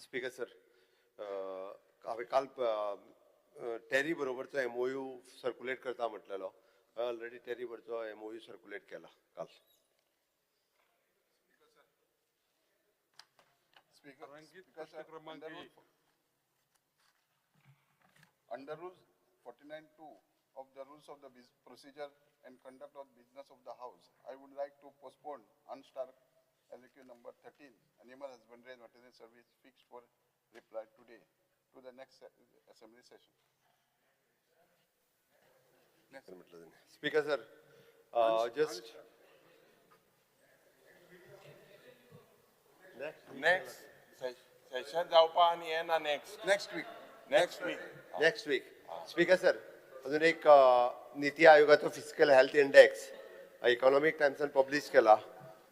Speaker sir, हांवें काल tarry बरोबरचो MOU circulate करता म्हटलेलो. हांवें ऑलरेडी टॅरी बरोबरचो एमओयू सर्कुलेट केला काल. Speaker, तारांकित Speaker प्रश्न sir, क्रमांक under एक. rule, under rule 49(2) of the rules of the procedure and conduct of business of the house, I would like to postpone unstarred LQ number 13, Animal Husbandry and Veterinary Service, fixed for reply today to the next assembly session. Next. म्हटलं त्यांनी. Speaker sir, just next session जावपा आनी हें ना next. Next week. Next week. Next week. Speaker sir, अजून एक निती आयोगाचो फिस्कल हेल्थ इंडेक्स इकॉनॉमीक टायम्सान पब्लीश केला.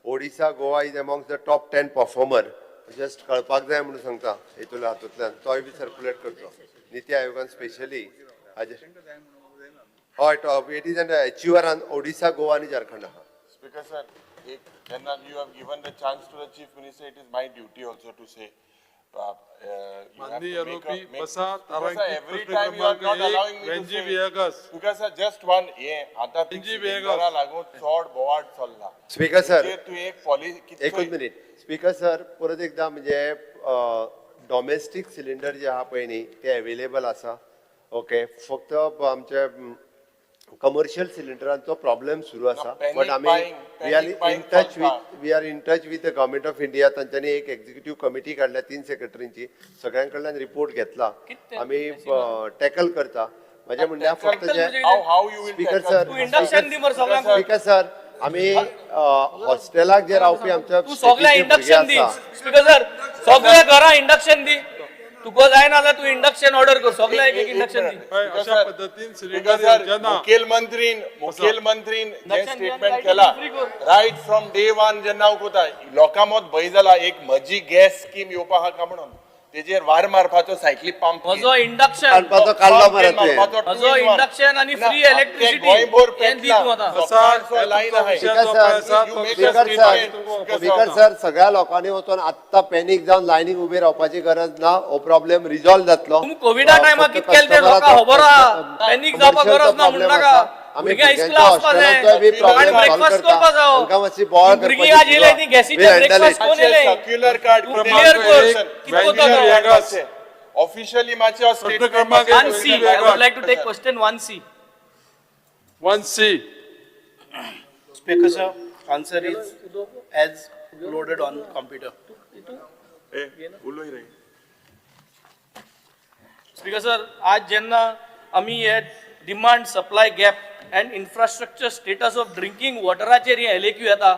Odisha, Goa is amongst the top 10 performer. Just कळपाक जाय म्हणून सांगता हितून हातूंतल्यान तोय बी सर्कुलेट करचो निती आयोगान स्पेशली हाजेर. हय, top it is an achiever on Odisha, Goa आनी झारखंड आहा. स्पीकर सर, एक जेन्ना you have given the chance to the chief minister, it is my duty also to say. माननीय आरोपी बसा. तारांकित एव्हरी प्रश्न टायम you are क्रमांक not एक, अलाउइंग मी Venzy to Viegas. Speaker sir, just one हे आतां वेंजी सिलिंडरा व्हिएगस. लागून चड बोवाळ चल्ला. स्पीकर सर, तेजेर तूं एक पॉलिसी एकूच मिनीट. स्पीकर सर, परत एकदा म्हणजे डॉमेस्टीक सिलिंडर जे आहा पळय न्ही, ते अवेलेबल आसा. ओके, फक्त आमचे कमर्शियल सिलिंडरांचो प्रॉब्लेम सुरू आसा. panic but आमी buying, we are panic in buying touch चलता. With we are in touch with the government of India. तांच्यांनी एक एक्झिक्युटीव कमिटी काडल्या तीन सेक्रेटरींची. सगळ्यां कडल्यान रिपोर्ट घेतला. कितें? आमी टॅकल करता. म्हजें म्हणणें आहा, फक्त जे म्हणजे how you will speaker sir, तूं इंडक्शन दी मरे सगळ्यांक. स्पीकर सर, आमी हॉस्टेलाक जे रावपी आमच्या तूं सगळ्या स्टेटीचे भुरगे इंडक्शन दी. आसा. स्पीकर सर, सगळ्या घरां इंडक्शन दी. तुका जायना जाल्यार तूं इंडक्शन ऑर्डर कर. सगळ्या एक एक इंडक्शन दी. हय, अशा पद्दतीन सिलिंडर येवचे ना. मुखेलमंत्रीन मुखेलमंत्रीन जे दक्षिण स्टेटमेंट गोंयान केला फ्री कर. रायट फ्रॉम डे वन जेन्ना हांव कोता लोकां मत भंय जाला एक म्हजी गॅस स्कीम येवपा आहा काय म्हणून तेजेर वार मारपाचो सायकली पंप म्हजो इंडक्शन काडपाचो काडलो मरे तुवें. म्हजो इंडक्शन आनी फ्री इलेक्ट्रिसिटी गोंयभर हें दी तूं आतां. बसा. लायन आहा. Speaker sir, You make a speaker sir, statement. Speaker sir, सगळ्या लोकांनी वचून आत्ता पॅनीक जावन लायनीक उबे रावपाची गरज ना. हो प्रॉब्लेम रिजॉल्व जातलो. तुमी कोविडा टायमार फक्त कितें केलें तें कस्टमराचो लोकांक खबर आहा. पॅनीक जावपाक कमर्शियलचो गरज ना प्रॉब्लेम म्हणनाका. आसा. आमी भुरग्यां भुरग्यांच्या इस्कुला वचपा जाय. हॉस्टेलांचोय बी आनी प्रॉब्लेम सॉल्व ब्रेकफास्ट करता. करपा जावो. तांकां मातशी बोवाळ भुरगीं करपाची आज येयले ती गॅसीचेर ब्रेकफास्ट कोण येयले? सर्क्युलर कार्ड तूं क्लियर कर कितें कोता तो. वेगस. ऑफिशियली मातशें प्रश्न क्रमांक एक, One C, I would like to take question 1C. 1C. Speaker sir, answer is as loaded on computer. उलय रे. स्पीकर सर, आज जेन्ना आमी हे demand supply gap and infrastructure status of drinking वॉटराचेर हे एलएक्यू येता.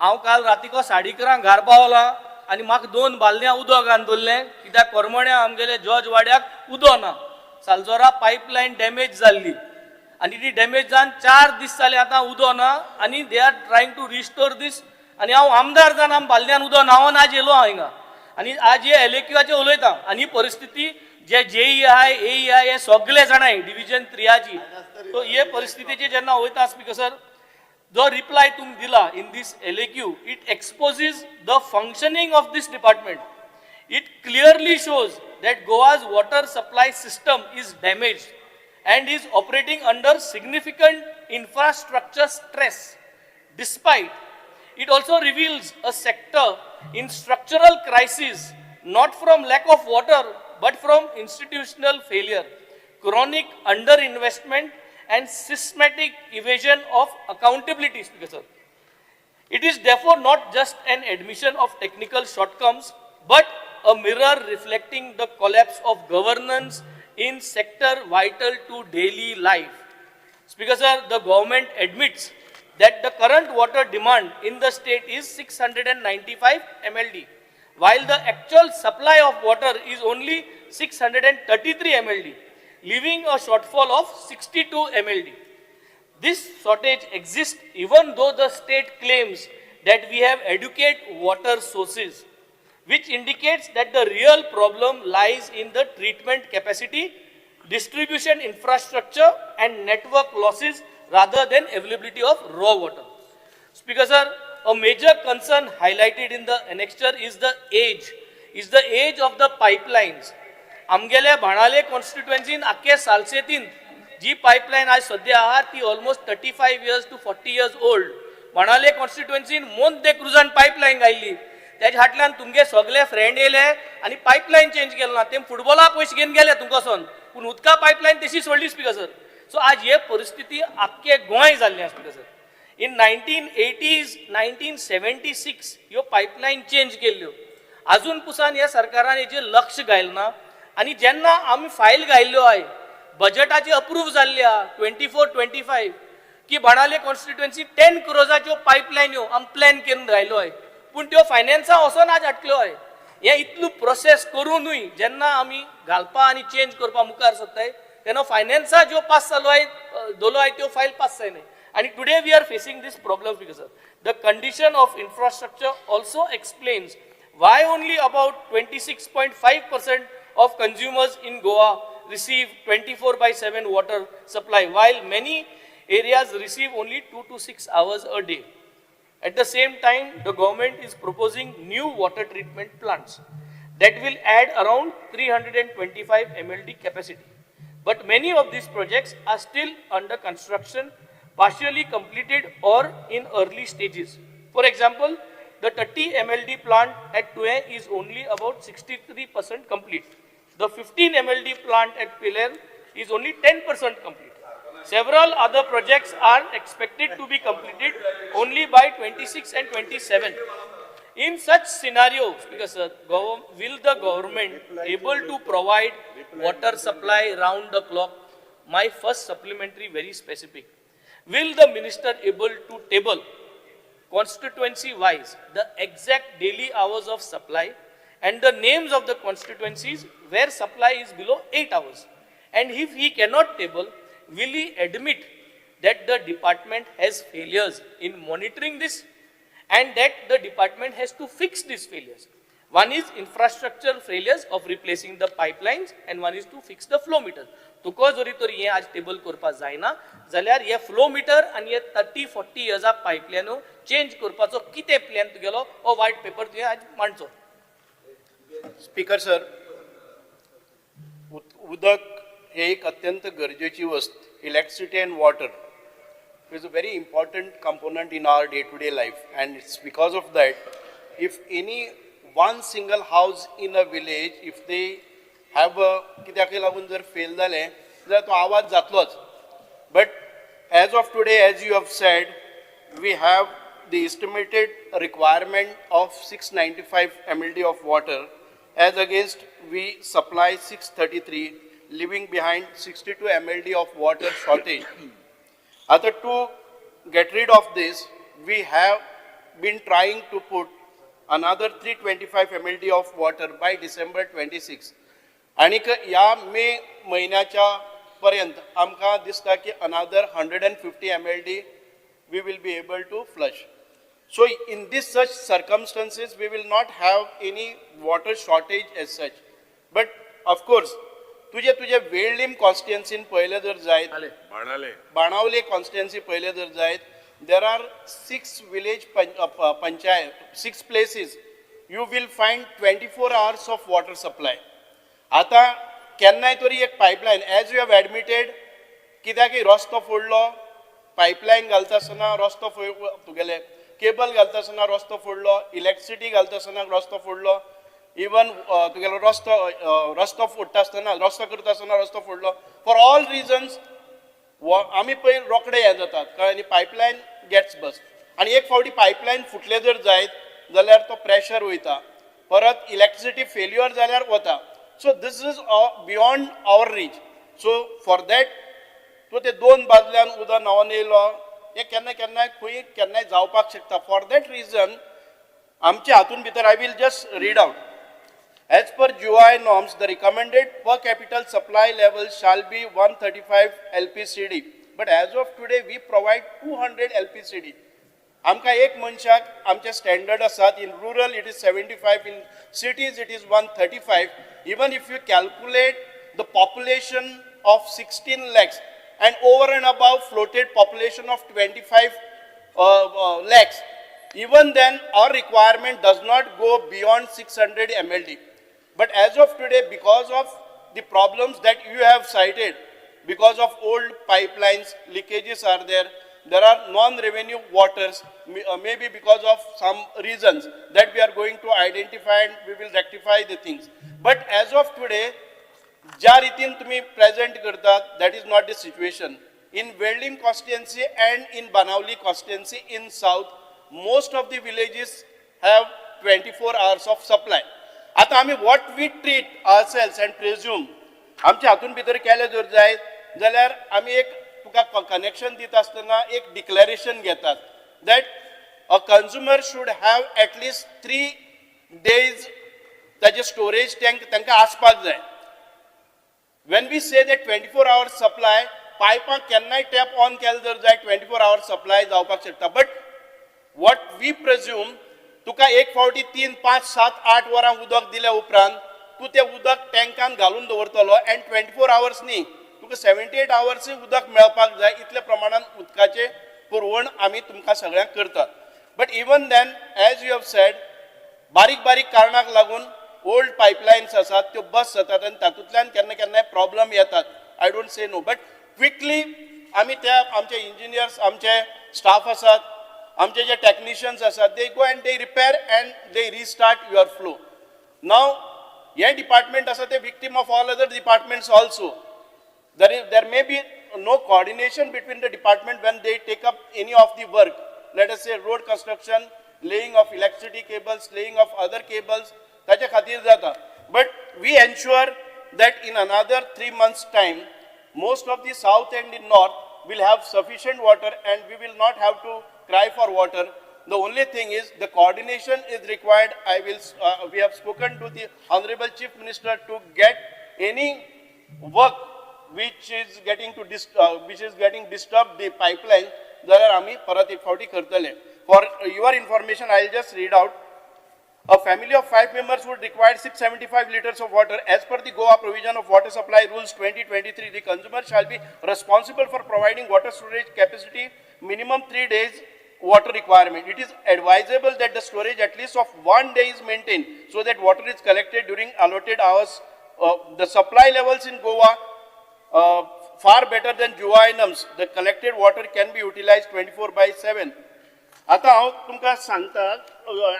हांव काल रातीको 11:30 घार पावलां आनी म्हाका 2 बालद्यां उदक घालून दवरलें कित्याक करमण्या आमगेले जॉर्ज वाड्याक उदक ना. सालजोरा पायपलायन डॅमेज जाल्ली आनी ती डॅमेज जावन 4 दीस जाले आतां उदक ना आनी they are trying to restore this. आनी हांव आमदार जावन आम बालद्यान उदक न्हांवन आज येयलो हांव हिंगा आनी आज हे एलएक्यूचेर उलयता. आनी ही परिस्थिती जे जेई आहाय, एई आहाय, हे सगळे जाणाय डिविजन 3याची. सो हे परिस्थितीचेर जेन्ना वयता स्पीकर सर, जो रिप्लाय तुमी दिला in this LAQ, it exposes the functioning of this department. It clearly shows that Goa's water supply system is damaged and is operating under significant infrastructure stress. Despite, it also reveals a sector in structural crisis, not from lack of water, but from institutional failure, chronic underinvestment, and systematic evasion of accountability, Speaker sir. It is therefore not just an admission of technical shortcomings, but a mirror reflecting the collapse of governance in sector vital to daily life. Speaker sir, the government admits that the current water demand in the state is 695 MLD, while the actual supply of water is only 633 MLD, leaving a shortfall of 62 MLD. This shortage exists even though the state claims that we have adequate water sources, which indicates that the real problem lies in the treatment capacity, distribution infrastructure, and network losses rather than availability of raw water. Speaker sir, a major concern highlighted in the annexure is the age is the age of the pipelines. आमगेले बाणाले कॉन्स्टिट्युएन्सीन आख्खे सालसेतीन जी pipeline आज सद्या आहा ती almost 35 years to 40 years old. Benaulim कॉन्स्टिट्युएन्सीन मोंत de क्रुजान pipeline घायल्ली, तेज्या फाटल्यान तुमगे सगळे फ्रेंड येयले आनी पायपलायन चेंज केलें ना. ते फुटबॉला पयशे घेवन गेले तुमकां, पूण उदका पायपलायन तशी सोडली स्पीकर सर. सो आज हे परिस्थिती आख्खे गोंय जाल्ली आसा, speaker sir. In 1980s, 1976 ह्यो पायपलायन चेंज केल्ल्यो. अजून पुसान ह्या सरकारान हेजेर लक्ष घायलें ना. आनी जेन्ना आमी फायल घायल्ल्यो आय बजटाची अप्रूव जाल्ली आहा 24-25 की बाणावले कॉन्स्टिट्युएन्सी 10 क्रोजाच्यो पायपलायन्यो आमी प्लॅन करून घायल्यो आय, पूण त्यो फायनान्सा वचोन आज आटक्यो आय. हें इतलो प्रोसेस करुनूय जेन्ना आमी घालपा आनी चेंज करपा मुखार सरताय तेन्ना फायनान्सा ज्यो पास जालो आय दोलो आय त्यो फायल पास जायनाय आनी today we are facing this problem. Because the condition of infrastructure also explains why only about 26.5% of consumers in Goa receive 24/7 water supply, while many areas receive only 2 to 6 hours a day. At the same time, the government is proposing new water treatment plants that will add around 325 MLD capacity. But many of these projects are still under construction, partially completed or in early stages. For example, the 30 MLD plant at Tuem is only about 63% complete. The 15 MLD plant at Pilerne is only 10% complete. Several other projects are expected to be completed only by 26 and 27. In such scenarios, because sir, will the government able to provide water supply round the clock? My first supplementary, very specific. Will the minister able to table constituency wise the exact daily hours of supply and the names of the constituencies where supply is below 8 hours? And if he cannot table, will he admit that the department has failures in monitoring this and that the department has to fix these failures? One is infrastructure failures of replacing the pipelines and one is to fix the flow meter. तुका जरी तर हें आज table करपाक जायना जाल्यार हे flow metre आनी हे 30-40 इयर्सा पायपलायनो चेंज करपाचो कितें प्लॅन तुगेलो, हो वायट पेपर तुवें आज मांडचो. स्पीकर सर, उदक हे एक अत्यंत गरजेची वस्त. Electricity and water is a very important component in our day to day life, and it's because of that if any one single house in a village, if they have a कित्याकय लागून जर fail जालें जाल्यार तो आवाज जातलोच. But as of today, as you have said, we have the estimated requirement of 695 MLD of water as against we supply 633, leaving behind 62 MLD of water shortage. Other to get rid of this, we have been trying to put another 325 MLD of water by December 26. आणीक ह्या मे म्हयन्याच्या पर्यंत आमकां दिसता की another 150 MLD we will be able to flush. So in this such circumstances, we will not have any water shortage as such. But of course, तुजे तुजे वेळलीम कॉन्स्टिट्युएन्सीन पळयलें जर जायत, बाणावले कॉन्स्टिट्युएन्सी पळयलें जर जायत, there are six village panchayat, six places you will find 24 hours of water supply. आतां केन्नाय तरी एक pipeline, as you have admitted, कित्याक रस्तो फोडलो, पायपलायन घालता आसतना रस्तो, तुगेले केबल घालता आसतना रस्तो फोडलो, इलेक्ट्रिसिटी घालता आसतना रस्तो फोडलो, इवन तुगेलो रस्तो फोडटा आसतना, रस्तो करता आसतना रस्तो फोडलो. फॉर ऑल रिजन्स आमी पळय रोखडे हें जातात, कळ्ळें न्ही? पायपलायन गेट्स बस्ट आनी एक फावटी पायपलायन फुटले जर जायत जाल्यार तो प्रेशर वयता, परत इलेक्ट्रिसिटी फेल्युअर जाल्यार वता. So this is beyond our reach. So for that तूं ते दोन बाजल्यान उदक न्हांवन येयलो, हें केन्ना केन्नाय खंय केन्नाय जावपाक शकता. फॉर that reason आमच्या हातून भितर, I will just read out. As per GOI norms, the recommended per capita supply level shall be 135 LPCD. But as of today, we provide 200 LPCD. आमकां एक मनशाक आमचे स्टँडर्ड आसात. In rural it is 75, in cities it is 135. Even if you calculate the population of 16 lakhs and over and above floated population of 25 lakhs. Even then our requirement does not go beyond 600 MLD. But as of today, because of the problems that you have cited, because of old pipelines, leakages are there, there are non-revenue waters, maybe because of some reasons that we are going to identify and we will rectify the things. But as of today, ज्या रितीन तुम्ही present करतात, that is not the situation. In Velim constituency and in Benaulim constituency in south, most of the villages have 24 hours of supply. आतां आमी what we treat ourselves and presume, आमच्या हातून भितर केलें जर जायत जाल्यार आमी एक तुका कनेक्शन दिता आसतना एक डिक्लेरेशन घेतात that a consumer should have at least 3 days ताजे स्टोरेज टँक तांकां आसपाक जाय. When we say that 24 hour supply, पायपां केन्नाय टॅप ऑन केलें जर जाय, 24 our supply जावपाक शकता. बट what we presume, तुका एक फावटी 3, 5, 7, 8 वरां उदक दिल्या उपरांत तूं तें उदक टँकान घालून दवरतलो एंड 24 आवर्स न्ही, तुका 78 आवर्सूय उदक मेळपाक जाय. इतल्या प्रमाणान उदकाचें पुरवण आमी तुमकां सगळ्यांक करतात. But even then, as you have said, बारीक बारीक कारणाक लागून ओल्ड पायपलायन्स आसात, त्यो बस्ट जातात आनी तातूंतल्यान केन्ना केन्नाय प्रॉब्लम येतात. I don't say no, but quickly आमी त्या आमचे इंजिनियर्स, आमचे स्टाफ आसात, आमचे जे टॅक्निशियन्स आसात, they go and they repair and they restart your flow. Now हें डिपार्टमेंट आसा तें victim of all other departments also. There may be no coordination between the department when they take up any of the work. Let us say road construction, laying of electricity cables, laying of other cables, ताच्या खातीर जाता. But we ensure that in another 3 months' time, most of the south and the north will have sufficient water and we will not have to cry for water. The only thing is the coordination is required. We have spoken to the Honorable Chief Minister to get any work which is getting disturbed the pipeline जाल्यार आमी परत एक फावटी करतले. For your information, I will just read out. A family of five members would require 675 liters of water. As per the Goa provision of Water Supply Rules 2023, the consumer shall be responsible for providing water storage capacity minimum 3 days water requirement. It is advisable that the storage at least of one day is maintained so that water is collected during allotted hours. The supply levels in Goa far better than Juvainums. The collected water can be utilized 24 by 7. आता हांव तुमकां सांगता,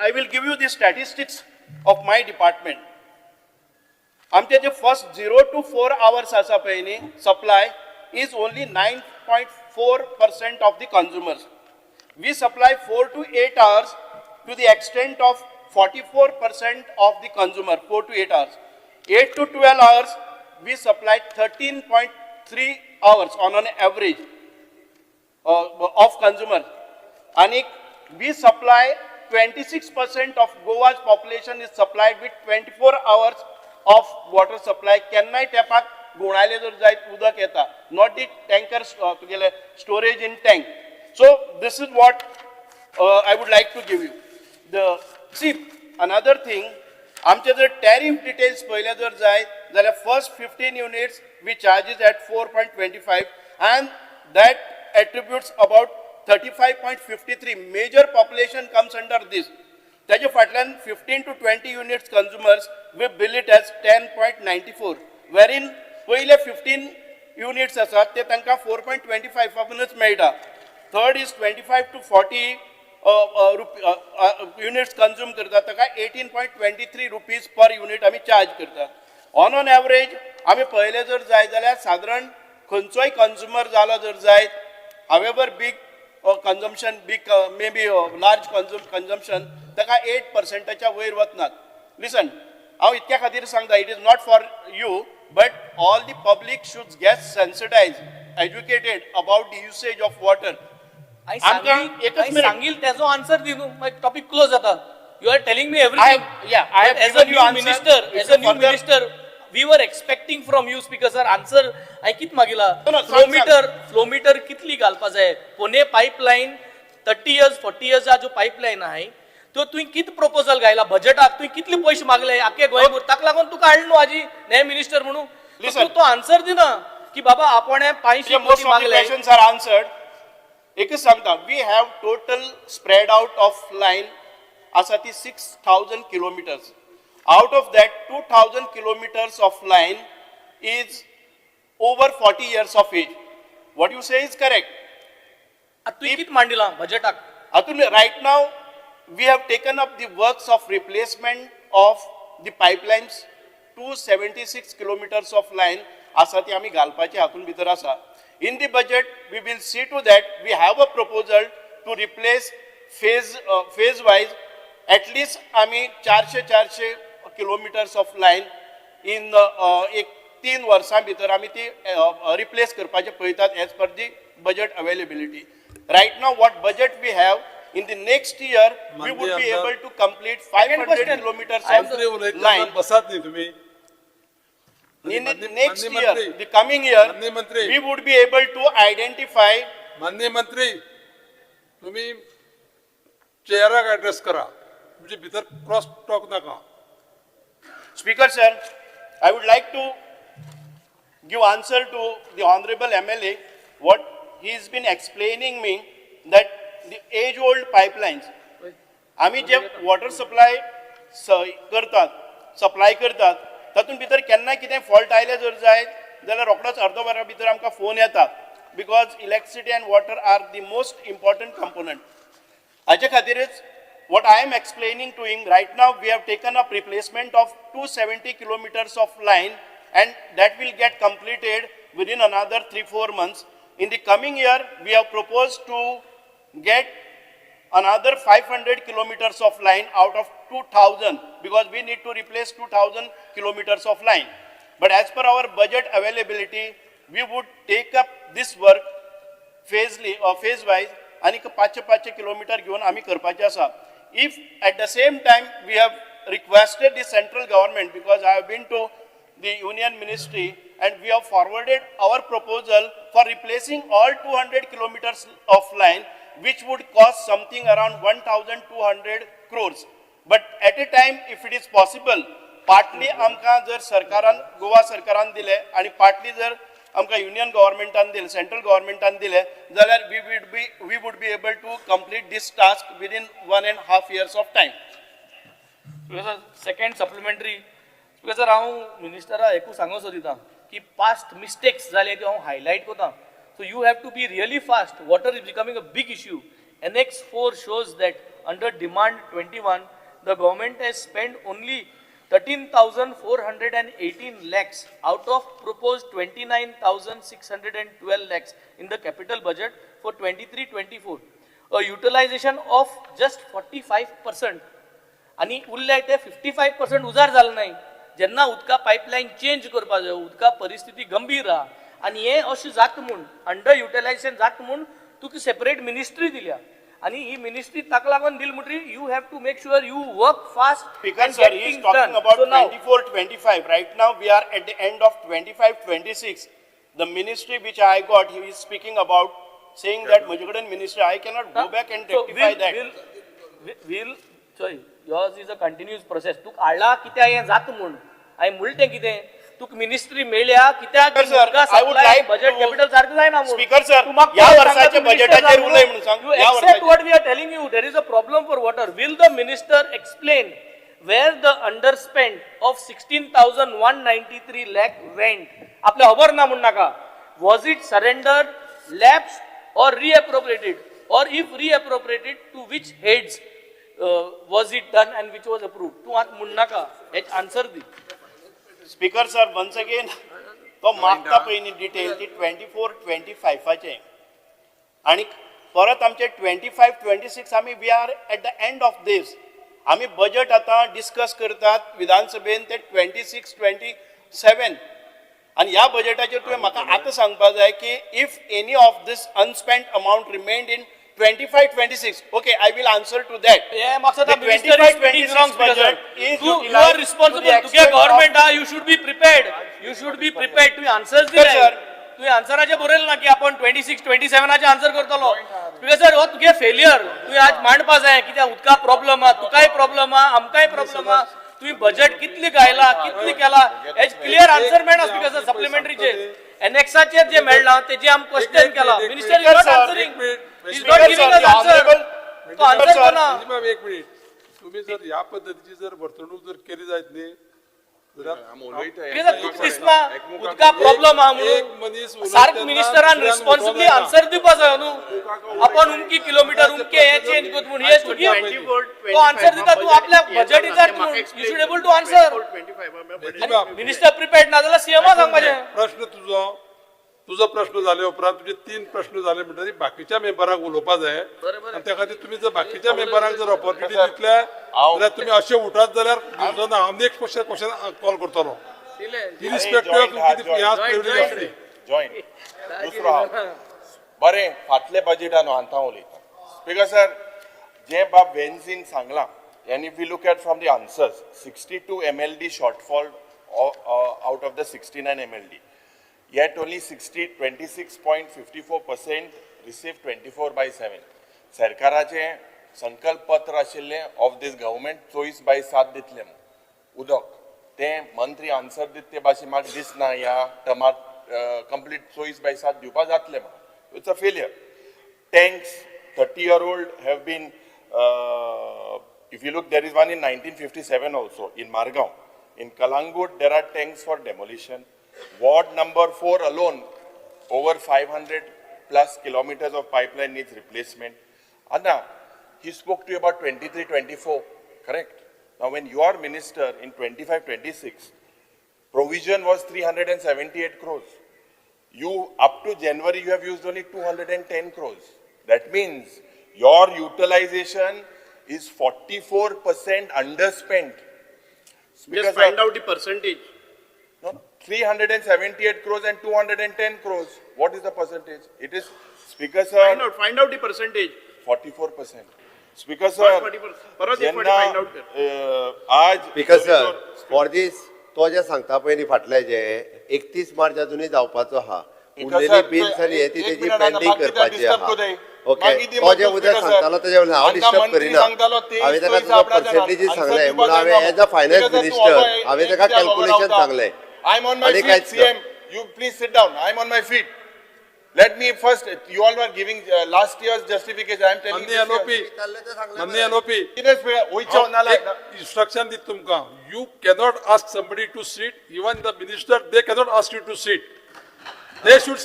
I will give you the statistics of my department. आमचे जे first 0 to 4 hours आसा पळय न्ही, supply is only 9.4% of the consumers. We supply 4 to 8 hours to the extent of 44% of the consumer, 4 to 8 hours. 8 to 12 hours, we supply 13.3 hours on an average of consumer. And we supply 26% of Goa's population is supplied with 24 hours of water supply. केन्नाय टॅपाक घुंवडायले जर जायत उदक येता, not the tankers, तुगेले storage in tank. So this is what I would like to give you. The see, another thing, आमचे जर tariff details पळयले जर जायत जाल्यार first 15 units we charges at 4.25 and that attributes about 35.53. Major population comes under this. ताजे फाटल्यान 15 to 20 units consumers, we bill it as 10.94, wherein पयले 15 units आसात ते तांकां 4.25 फाकूनच मेळटा. Third is 25 to 40 units consume करतात, ताका ₹18.23 per unit आमी चार्ज करतात. ऑन ऑन एवरेज आमी पळयलें जर जाय जाल्यार सादारण खंयचोय कंज्युमर जालो जर जायत, however big consumption, big may be large consumption, ताका 8 पर्संटाच्या वयर वचनात. लिसन, हांव इतक्या खातीर सांगता, it is not for you, but all the public should get sensitize, educated about the usage of water. I आमकां सांगील एकच I minute. सांगील त्याचो आन्सर दी न्हू, मागीर टॉपीक क्लोज जाता. You are telling me I everything. Yeah, I have as a given you new answer. Minister, If as you a new further- minister, we were expecting from you, Speaker sir, answer. हांवें कित मागिला? No, no, सांग, flow metre, flow metre कितली घालपा जाय? पोने pipeline 30 years, 40 years जो pipeline आहाय त्यो तुवें कित प्रपोजल घायला बजेटाक? तुवें कितले पयशे मागले आख्खे गोंयभर? ताका लागून तुका हाडलो न्हू आजी हे मिनिस्टर म्हणून. Listen. तूं तो आन्सर दिना की बाबा आपण 500 Most कोटी of the मागले. Questions are answered. एकच सांगता, we have total spread out of line आसा ती 6,000 kilometers. Out of that 2,000 kilometers of line is over 40 years of age. What you say is correct. आतां तुवें कितें मांडिलां बजेटाक? Atul, right now we have taken up the works of replacement of the pipelines. 276 kilometers of line आसा ती आमी घालपाची हातून भितर आसा. In the budget we will see to that. We have a proposal to replace phase wise. At least आमी 400 kilometres of line in एक 3 वर्सां भितर आमी ती रिप्लेस करपाचें पळयतात as per the budget availability. Right now what budget we have, in the next year we would be able to complete 500 question. Kilometers I am of मंत्री उलयतना line. बसात न्ही तुम्ही. In the माननीय- next माननीय year, मंत्री, the coming year, माननीय मंत्री. we would be able to identify. माननीय मंत्री, तुम्ही चेअराक ॲड्रेस करा, म्हणजे भितर क्रॉस टॉक नाका. Speaker sir, I would like to give answer to the honorable MLA what he has been explaining me that the age old pipelines. आमी जे water supply करतात, supply करतात, तातूंत भितर केन्ना कितें फॉल्ट आयलें जर जायत जाल्यार रोखडोच अर्द वरा भितर आमकां फोन येता, because electricity and water are the most important component. हाचे खातीरच what I am explaining to him right now, we have taken up replacement of 270 kilometers of line and that will get completed within another 3-4 months. In the coming year we have propose to get another 500 kilometers of line out of 2,000, because we need to replace 2,000 kilometers of line. But as per our budget availability, we would take up this work phasely or phase wise, आनी 500 kilometer घेवन आमी करपाचें आसा. If at the same time we have requested the central government, because I have been to the union ministry and we have forwarded our proposal for replacing all 200 kilometers of line, which would cost something around 1,200 crores. But at a time, if it is possible, partly आमकां जर सरकारान, गोवा सरकारान दिले आनी partly जर आमकां union गव्हर्मेंटान दिले, central गव्हर्मेंटान दिले जाल्यार we would be able to complete this task within 1.5 years of time. Second supplementary. Speaker sir, हांव मिनिस्टरा एकूच सांगूंक सोदिता की पास्ट मिस्टेक्स जाले त्यो हांव हायलायट करता. So you have to be really fast. Water is becoming a big issue. Annex 4 shows that under demand 21 the government has spend only 13,418 lakhs out of proposed 29,612 lakhs in the capital budget for 23-24, a utilization of just 45%. आनी उरले ते 55% उजार जाले नाही. जेन्ना उदका pipeline change करपा जाय, उदका परिस्थिती गंभीर आहा आनी हें अशें जाता म्हूण, अंडर युटिलायझेशन जाता म्हूण तुका सेपरेट मिनिस्ट्री दिल्या आनी ही मिनिस्ट्री ताका लागून दिली म्हणटकीर you have to make sure you work fast. Speaker sir, he is talking about 24-25. Right now we are at the end of 25-26. The ministry which I got, he is speaking about, saying that म्हजे कडेन ministry, I cannot go back and rectify that. Will चोय, yours is a continuous process. तुका हाडला कित्याक हें जाता म्हूण, हांवें म्हणलें तें कितें, तुका मिनिस्ट्री मेळ्ळ्या कित्याक Sir, I would like budget to- capital सारकें जायना म्हूण. Speaker sir, तूं म्हाका ह्या कोण वर्साच्या सांगता तूं minister बजेटाचेर जावन उलय म्हणून सांग. You ह्या accept वर्साच्या- what we are telling you. There is a problem for water. Will the minister explain where the underspend of 16,193 lakh went? आपल्या खबर ना म्हूण नाका. Was it surrendered, lapsed or reappropriated? Or if reappropriated, to which heads was it done and which was approved? तूं आतां म्हूण नाका, हेच answer the. Speaker sir, once again तो मागता पळय न्ही डिटेल ती 24-25 आनी परत आमचे 25-26 आमी we are at the end of this. आमी बजट आतां डिस्कस करतात विधानसभेन ते 26-27 आनी ह्या बजेटाचेर तुवें म्हाका आतां सांगपा जाय की if any of this unspent amount remained in 25-26, okay, I will answer to that. हे मकसद The minister is speaking 25-26 wrong, Speaker sir. budget is You are utilized to responsible. the तुगे extent of- government आहा, you should be prepared. You should be prepared. तुवें answers Speaker दिले. sir. तुवें आन्सराचेर बरयलें ना की आपण 26-27 आन्सर करतलो. स्पीकर सर, हो तुगे फेलियर. तुवें आज मांडपा जाय कित्याक उदका प्रॉब्लम आहा, तुकाय प्रॉब्लम आहा, आमकांय प्रॉब्लम आहा. तुवें बजेट कितली गायला, कितली केला, हेच क्लियर आन्सर मेळना स्पीकर सर. सप्लिमेंटरीचेर एनेक्साचेर जे मेळ्ळां तेजे आमी क्वेश्चन केला. Minister is not answering. Not giving us answer. तो आन्सर कोना. बाब एक मिनिट, तुम्ही जर ह्या पद्दतीची जर वर्तणूक जर केली जायत न्ही जाल्यार कितें तुका दिसना उदका प्रॉब्लम आहा एक म्हणून मनीस उलयता सार्क तेन्ना मिनिस्टरान दुसऱ्यान रिस्पॉन्सिबली उलोवंक जायना. आन्सर दिवपा जाय न्हू. आपण उमकी किलोमीटर उमके हे चेंज करत म्हूण हे तुगे तो आन्सर दिता. तूं आपल्या बजेटीचार तूं you should able to answer. Minister prepared ना जाल्यार सीएमा सांगपाचें. प्रश्न तुजो तुजो प्रश्न जाले उपरांत तुजे तीन प्रश्न जाले म्हणटकीर बाकीच्या मेंबरांक उलोवपा जाय आनी त्या खातीर तुमी जर बाकीच्या मेंबरांक जर ऑपॉर्च्युनिटी दितले जाल्यार तुमी अशे उठात जाल्यार दिवचो ना. हांव नेक्स्ट क्वेश्चन कॉल करतलो इरिस्पेक्टिव्ह ऑफ तुमची ती ह्याच प्रिविलेज आसली. जॉईंट दुसरो हांव बरें फाटल्या बजेटान हांव उलयता. स्पीकर सर, जें बाब वेन्झीन सांगलां and if you look at from the answers 62 MLD shortfall out of the 69 MLD, yet only 26.54% receive 24/7. सरकाराचें संकल्प पत्र आशिल्लें ऑफ these government 24/7 दितलें म्हूण उदक. तें मंत्री आन्सर दित ते भाशेन म्हाका दिसना ह्या टर्मार कंप्लीट 24/7 दिवपा जातलें म्हणून. It's a failure. Tanks 30-year-old have been, if you look, there is one in 1957 also in Margao. In Kalangut, there are tanks for demolition. Ward number 4 alone, over 500 plus kilometers of pipeline needs replacement. Anna, he spoke to you about 23-24, correct? Now, when you are minister in 25-26, provision was 378 crores. You, up to January, you have used only 210 crores. That means your utilization is 44% underspent. Just find out the percentage. No, 378 crores and 210 crores. What is the percentage? It is, Speaker sir. Find out the percentage. 44%. Speaker sir. 40%. Find out. आज Speaker sir, for this तो जे सांगता पळय न्ही फाटले जे 31 मार्च अजुनूय जावपाचो आहा. उरलेली बिल्स आनी हे ती तेजी पेंडींग करपाची आहा. ओके, तो जे उद्या सांगतालो तेजे वयल्यान हांव डिस्टर्ब करिना. हांवें ताका तुजो पर्सेंटेजीस सांगलें म्हणून हांवें एज अ फायनान्स मिनिस्टर हांवें ताका कॅल्कुलेशन सांगलें. I am on my feet, CM. You please sit down. I am on my feet. Let me first, you all were giving last year's justification. I am telling you. Manya LOP. Instruction dit tumka. You cannot ask somebody to sit. Even the minister, they cannot ask you to sit. They should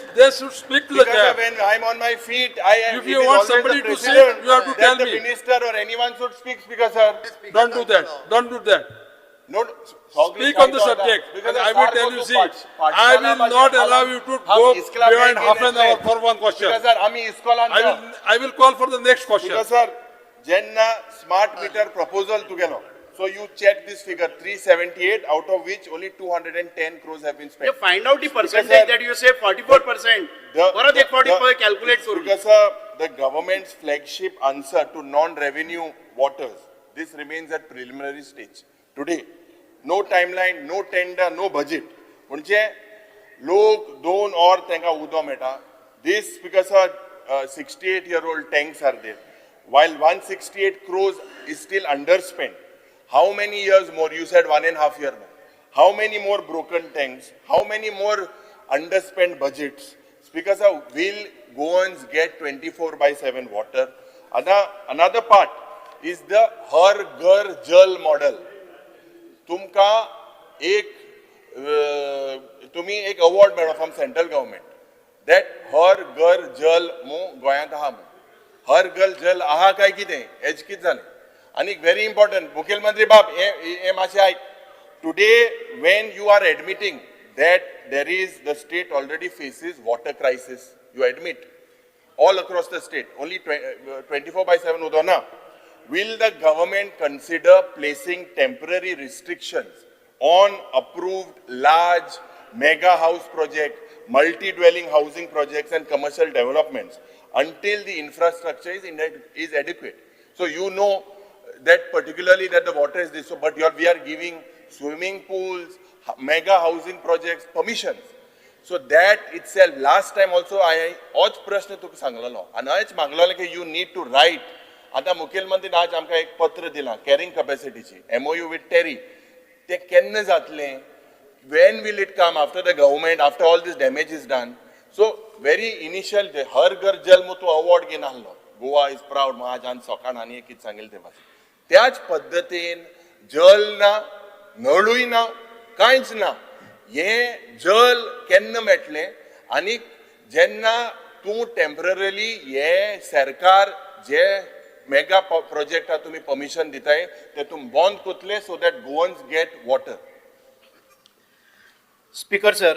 speak to the chair. When I am on my feet, I am. If you want somebody to sit, you have to tell me. The minister or anyone should speak, Speaker sir. Don't do that. Don't do that. No, speak on the subject. And I will tell you, see, I will not allow you to go beyond half an hour for one question. Because sir, I will call for the next question. Because sir, Jenna smart meter proposal together. So you check this figure, 378, out of which only 210 crores have been spent. You find out the percentage that you say 44%. Calculate for Because sir, the government's flagship answer to non-revenue waters, this remains at preliminary stage today. No timeline, no tender, no budget. म्हणजे लोक दोन और तेंका उदो मेळटा. This because 68-year-old tanks are there, while 168 crores is still underspent. How many years more? You said 1.5 year more. How many more broken tanks? How many more underspent budgets? Because will Goans get 24/7 water? Another part is the Har Ghar Jal model. तुमका एक तुम्ही एक award मेळो from central government that Har Ghar Jal मु गोंयांत आहा म्हूण. हर घर जल आहा काय कितें हेच कितें जालें. आनी व्हेरी इम्पॉर्टंट मुखेलमंत्री बाब हे मातशें आयक. Today when you are admitting that there is the state already faces water crisis, you admit all across the state only 24/7 उदो ना. Will the government consider placing temporary restrictions on approved large mega house project, multi-dwelling housing projects and commercial developments until the infrastructure is adequate? So you know that particularly that the water is this, so, but we are giving swimming pools, mega housing projects permissions. So that itself, last time also I होच प्रश्न तुका सांगलेलो आनी हांवेंच मागलेलो की you need to write. आतां मुखेलमंत्रीन आज आमकां एक पत्र दिलां कॅरिंग कपॅसिटीची MOU with TERI. तें केन्ना जातलें? When will it come after the government, after all this damage is done? So very initial Har Ghar Jal मु तूं अवॉर्ड घेवन आहलो. Goa is proud. आज आनी सकाळ आनी एक कितें सांगेल ते भाशेन त्याच पद्दतीन जल ना, नळूय ना, कांयच ना. हें जल केन्ना मेळटलें? आनी जेन्ना तूं टेम्पररीली हे सरकार जे मेगा प्रोजेक्टा तुमी परमिशन दिताय ते तूं बंद करतले so that Goans get water? Speaker sir,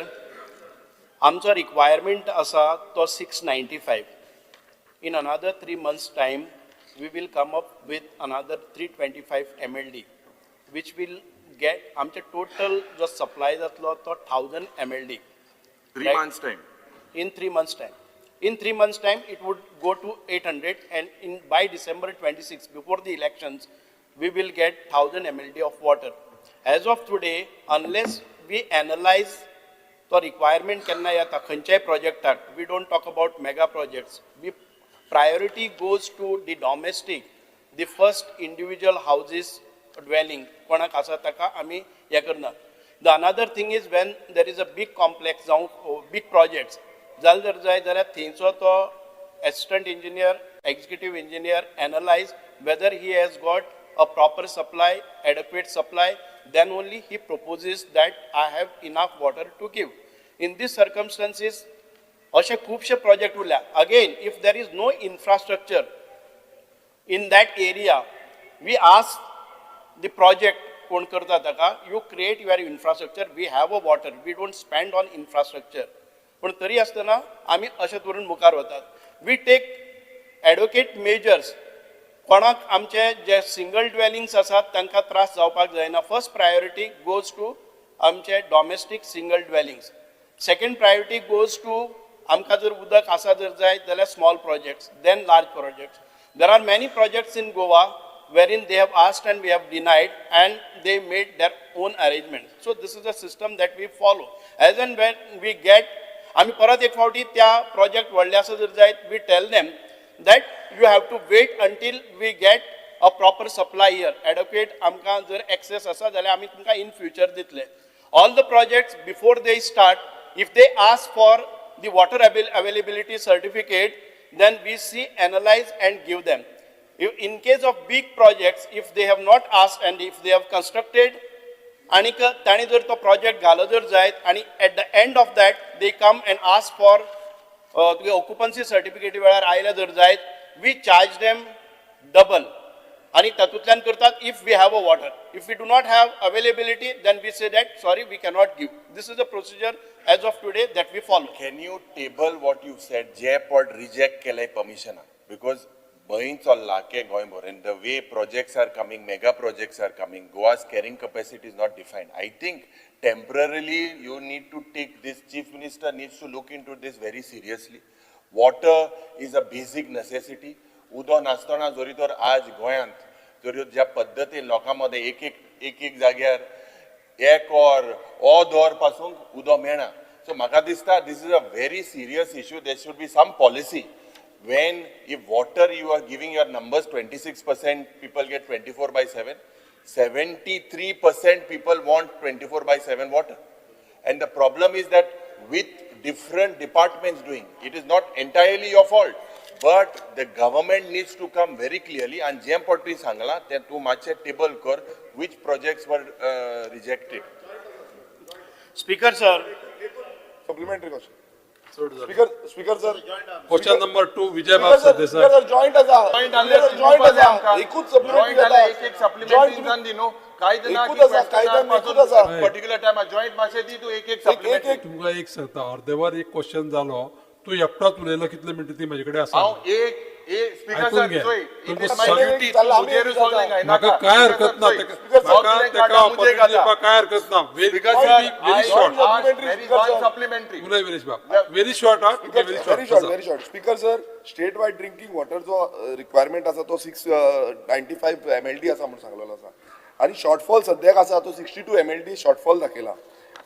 आमचो रिक्वायरमेंट आसा तो 695. In another 3 months time we will come up with another 325 MLD, which will get आमचे टोटल जो सप्लाय जातलो तो 1000 MLD. Three Right. Months time. In 3 months time. In 3 months time, it would go to 800 and in by December 26, before the elections, we will get 1000 MLD of water. As of today, unless we analyze the requirement केन्ना येता खंयच्याय प्रोजेक्टाक, we don't talk about mega projects. We priority goes to the domestic, the first individual houses dwelling कोणाक आसा ताका आमी हें करना. The another thing is when there is a big complex जावं बीग प्रोजेक्ट्स जालें जर जाय जाल्यार थंयचो तो assistant engineer, executive engineer analyze whether he has got a proper supply, adequate supply, then only he proposes that I have enough water to give. In these circumstances, अशे खुबशे project उरल्या. Again, if there is no infrastructure in that area, we ask the project कोण करता ताका, you create your infrastructure. We have a water, we don't spend on infrastructure. पूण तरी आसतना आमी अशें करून मुखार वतात. We take adequate measures. कोणाक आमचे जे सिंगल ड्वेलिंग्स आसात तांकां त्रास जावपाक जायना. फर्स्ट प्रायोरिटी गोज टू आमचे domestic single dwellings. Second priority goes to आमकां जर उदक आसा जर जाय जाल्यार small projects, then large projects. There are many projects in Goa wherein they have asked and we have denied and they made their own arrangement. So this is a system that we follow. As and when we get, आमी परत एक फावटी त्या project व्हडले आसा जर जायत, we tell them that you have to wait until we get a proper supply here. Adequate आमकां जर एक्सेस आसा जाल्यार आमी तुमकां इन फ्युचर दितले. All the projects, before they start, if they ask for the water availability certificate, then we see, analyze and give them. If, in case of big projects, if they have not asked and if they have constructed आनीक तांणी जर तो project घालो जर जायत आनी at the end of that they come and ask for तुगे occupancy सर्टिफिकेटी वेळार आयले जर जायत, we charge them double आनी तातूंतल्यान करतात. If we have a water, if we do not have availability, then we say that sorry, we cannot give. This is a procedure as of today that we follow. Can you table what you said, जे पट reject केले परमिशनाक? Because भंय चल्ला K गोंयभर and the way projects are coming, mega projects are coming, Goa's carrying capacity is not defined. I think temporarily you need to take this, Chief Minister needs to look into this very seriously. Water is a basic necessity. उदो नासतना जरी तर आज गोंयांत जरी ज्या पद्दतीन लोकां मदें एक एक एक एक जाग्यार एक वर अर्द वर पासून उदक मेळना. सो म्हाका दिसता this is a very serious issue. There should be some policy when if water, you are giving your numbers, 26% people get 24/7, 73% people want 24/7 water. And the problem is that with different departments doing it, is not entirely your fault, but the government needs to come very clearly. And जें पट तुवें सांगलां तें तूं मातशें table कर, which projects were rejected. Speaker sir. Supplementary question. चड जालें. Speaker, speaker sir. Question number 2, Vijay बाब सरदेसाय. स्पीकर जॉईंट आसा. जॉईंट आसा, एकूच सप्लिमेंटरी. एक एक सप्लिमेंटरी दी न्हू, कांयच ना. एकूच आसा, कायद्यान एकूच आसा. पर्टिक्युलर टायमार जॉईंट मातशें दी तूं एक एक एक सप्लिमेंटरी. एक. तुमकां एक सांगता, अर्देवर एक क्वेश्चन जालो, तूं एकटोच उलयलो कितले मिनटां ती म्हजे कडेन आसा. हांव एक एक स्पीकर आयकून सर घे. चोय, तुमकां it is my duty. मुजेर सगळें म्हाका काय हरकत ना तेका, म्हाका तेका ऑपॉर्च्युनिटी दिवपाक काय हरकत ना. Very speaker sir, very short. Very one supplementary. उलय विरेश बाब, व्हेरी शॉर्ट. हा, very very short. Short. Very short, speaker sir. State wide drinking वॉटरचो रिक्वायरमेंट आसा तो 695 MLD आसा म्हणून सांगलेलो आसा आनी शॉर्टफॉल सद्याक आसा तो 62 MLD shortfall दाखयला.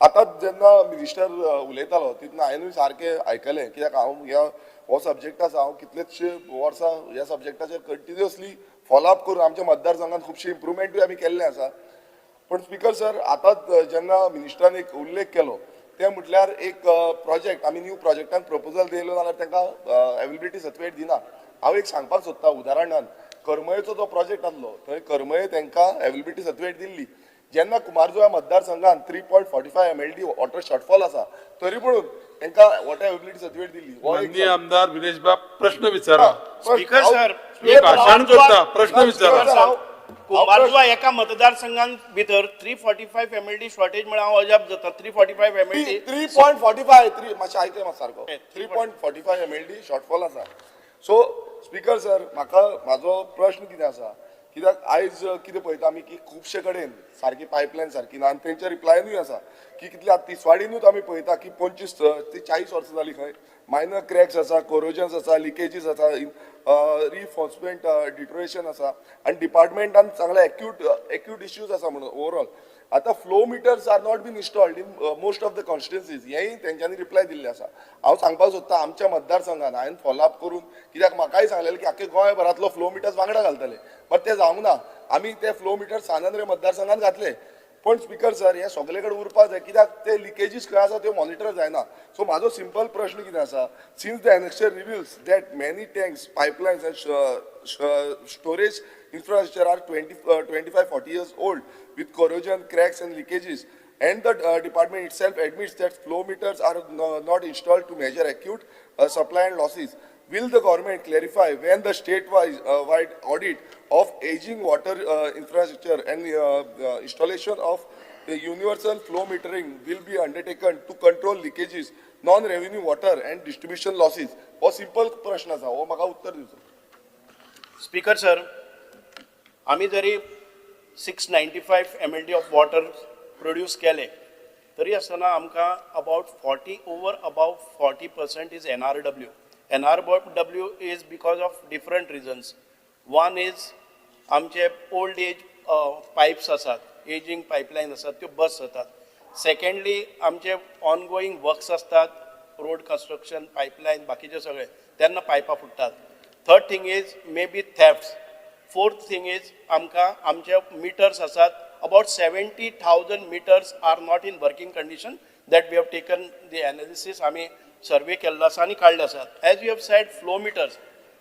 आतां जेन्ना मिनिस्टर उलयतालो तितून हांवेंनूय सारकें आयकलें, कित्याक हांव ह्या हो सब्जेक्ट आसा, हांव कितलेशे वर्सां ह्या सब्जेक्टाचेर कंटिन्युअसली फॉलोअप करून आमच्या मतदारसंघात खुबशे इम्प्रुवमेंटूय आमी केल्ले आसा. पण स्पीकर सर, आतां जेन्ना मिनिस्टरान एक उल्लेख केलो ते म्हटल्यार एक प्रोजेक्ट आमी न्यू प्रोजेक्टान प्रपोजल दिलो जाल्यार तांकां अवेलेबिलिटी सर्टिफिकेट दिना. हांव एक सांगपाक सोदता, उदाहरणान करमळेचो जो प्रोजेक्ट आसलो थंय करमळे तांकां एवेलेबिलिटी सर्टिफिकेट दिल्ली. जेन्ना कुमारजुव्या मतदारसंघात 3.45 MLD water shortfall आसा तरी पूण तांकां वॉटर एवेलेबिलिटी सर्टिफिकेट दिल्ली. माननीय आमदार विरेश बाब प्रश्न विचारा. स्पीकर सर, भाशण करता, प्रश्न विचारा. कुमारजुवा एका मतदारसंघात भितर 345 MLD shortage म्हळ्यार हांव अजाप जाता. 345 MLD 3.45 3 मातशें आयकय मात सारको 3.45 MLD shortfall आसा. सो स्पीकर सर, म्हाका म्हाजो प्रश्न कितें आसा, कित्याक आयज कितें पळयता आमी की खुबशे कडेन सारकी पायपलायन सारकी ना आनी तेंच्या रिप्लायनूय आसा की कितल्या तिसवाडीनूच आमी पळयता की 25 ते 40 वर्सां जाली खंय मायनर क्रॅक्स आसा, कोरोजन्स आसा, लिकेजीस आसा, रिफोर्समेंट डिटोरेशन आसा आनी डिपार्टमेंटान चांगले एक्यूट इश्यूज आसा. म्हणून ओवरऑल आतां flow meters are not been installed in most of the constituencies, हेंय तेंच्यांनी रिप्लाय दिल्लें आसा. हांव सांगपाक सोदता आमच्या मतदारसंघान हांवें फॉलोअप करून, कित्याक म्हाकाय सांगलेलें की आख्खे गोंयभरांतलो फ्लो मिटर्स वांगडा घालतले, बट तें जावंक ना. आमी ते फ्लो मिटर सान आंद्रे मतदारसंघान घातले, पण स्पीकर सर हे सगळे कडेन उरपाक जाय, कित्याक ते लिकेजीस खंय आसा त्यो मॉनिटर जायना. सो म्हाजो सिंपल प्रश्न कितें आसा, since the annexure reveals that many tanks, pipelines and storage infrastructure are 25-40 years old with corrosion, cracks and leakages, and the department itself admits that flow meters are not installed to measure acute supply and losses. Will the government clarify when the state-wide wide audit of aging water infrastructure and installation of the universal flow metering will be undertaken to control leakages, non-revenue water and distribution losses? हो simple प्रश्न आसा, हो म्हाका उत्तर दिवचो. Speaker sir, आमी जरी 695 MLD of water produce केले तरी आसतना आमकां about 40 over above 40% is NRW. NRW is because of different reasons. One is आमचे ओल्ड एज पायप्स आसात, एजींग पायपलायन आसात, त्यो बस जातात. सेकंडली आमचे ऑनगोईंग वर्क्स आसतात, रोड कन्स्ट्रक्शन, पायपलायन, बाकीचे सगळे, तेन्ना पायपां फुट्टात. Third thing is may be thefts. Fourth thing is आमकां आमचे मिटर्स आसात, about 70,000 meters are not in working condition that we have taken the analysis. आमी सर्वे केल्लो आसा आनी काडले आसात. As you have said flow meters,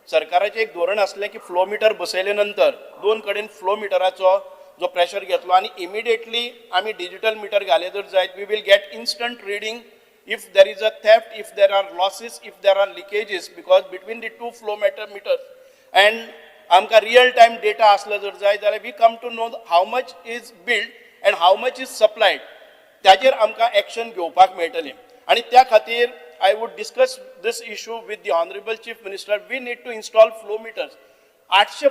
सरकाराचें एक धोरण आसलें की फ्लो मिटर बसयले नंतर दोन कडेन फ्लो मिटराचो जो प्रेशर घेतलो आनी इमिडिएटली आमी डिजिटल मिटर घाले जर जायत, we will get instant reading if there is a theft, if there are losses, if there are leakages, because between the two flow meters and आमकां रियल टायम डेटा आसलो जर जाय जाल्यार we come to know how much is billed and how much is supplied. ताजेर आमकां action घेवपाक मेळटलें आनी त्या खातीर I would discuss this issue with the honourable chief minister. We need to install flow meters. 800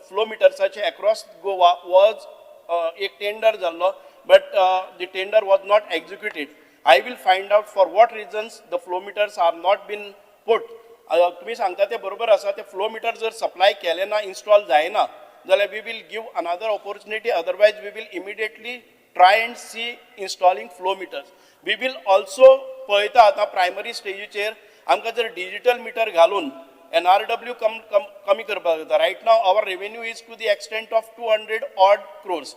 flow मिटर्साचे across Goa was एक tender जाल्लो, but the tender was not executed. I will find out for what reasons the flow meters are not been put. तुमी सांगता ते बरोबर आसा. ते flow metre जर supply केले ना, इन्स्टॉल जायना जाल्यार we will give another opportunity, otherwise we will immediately try and see installing flow meters. We will also पळयता आतां प्रायमरी स्टेजीचेर आमकां जर डिजिटल मिटर घालून एनआरडब्ल्यू कम कम कमी करपाक जाता. Right now our revenue is to the extent of 200 odd crores.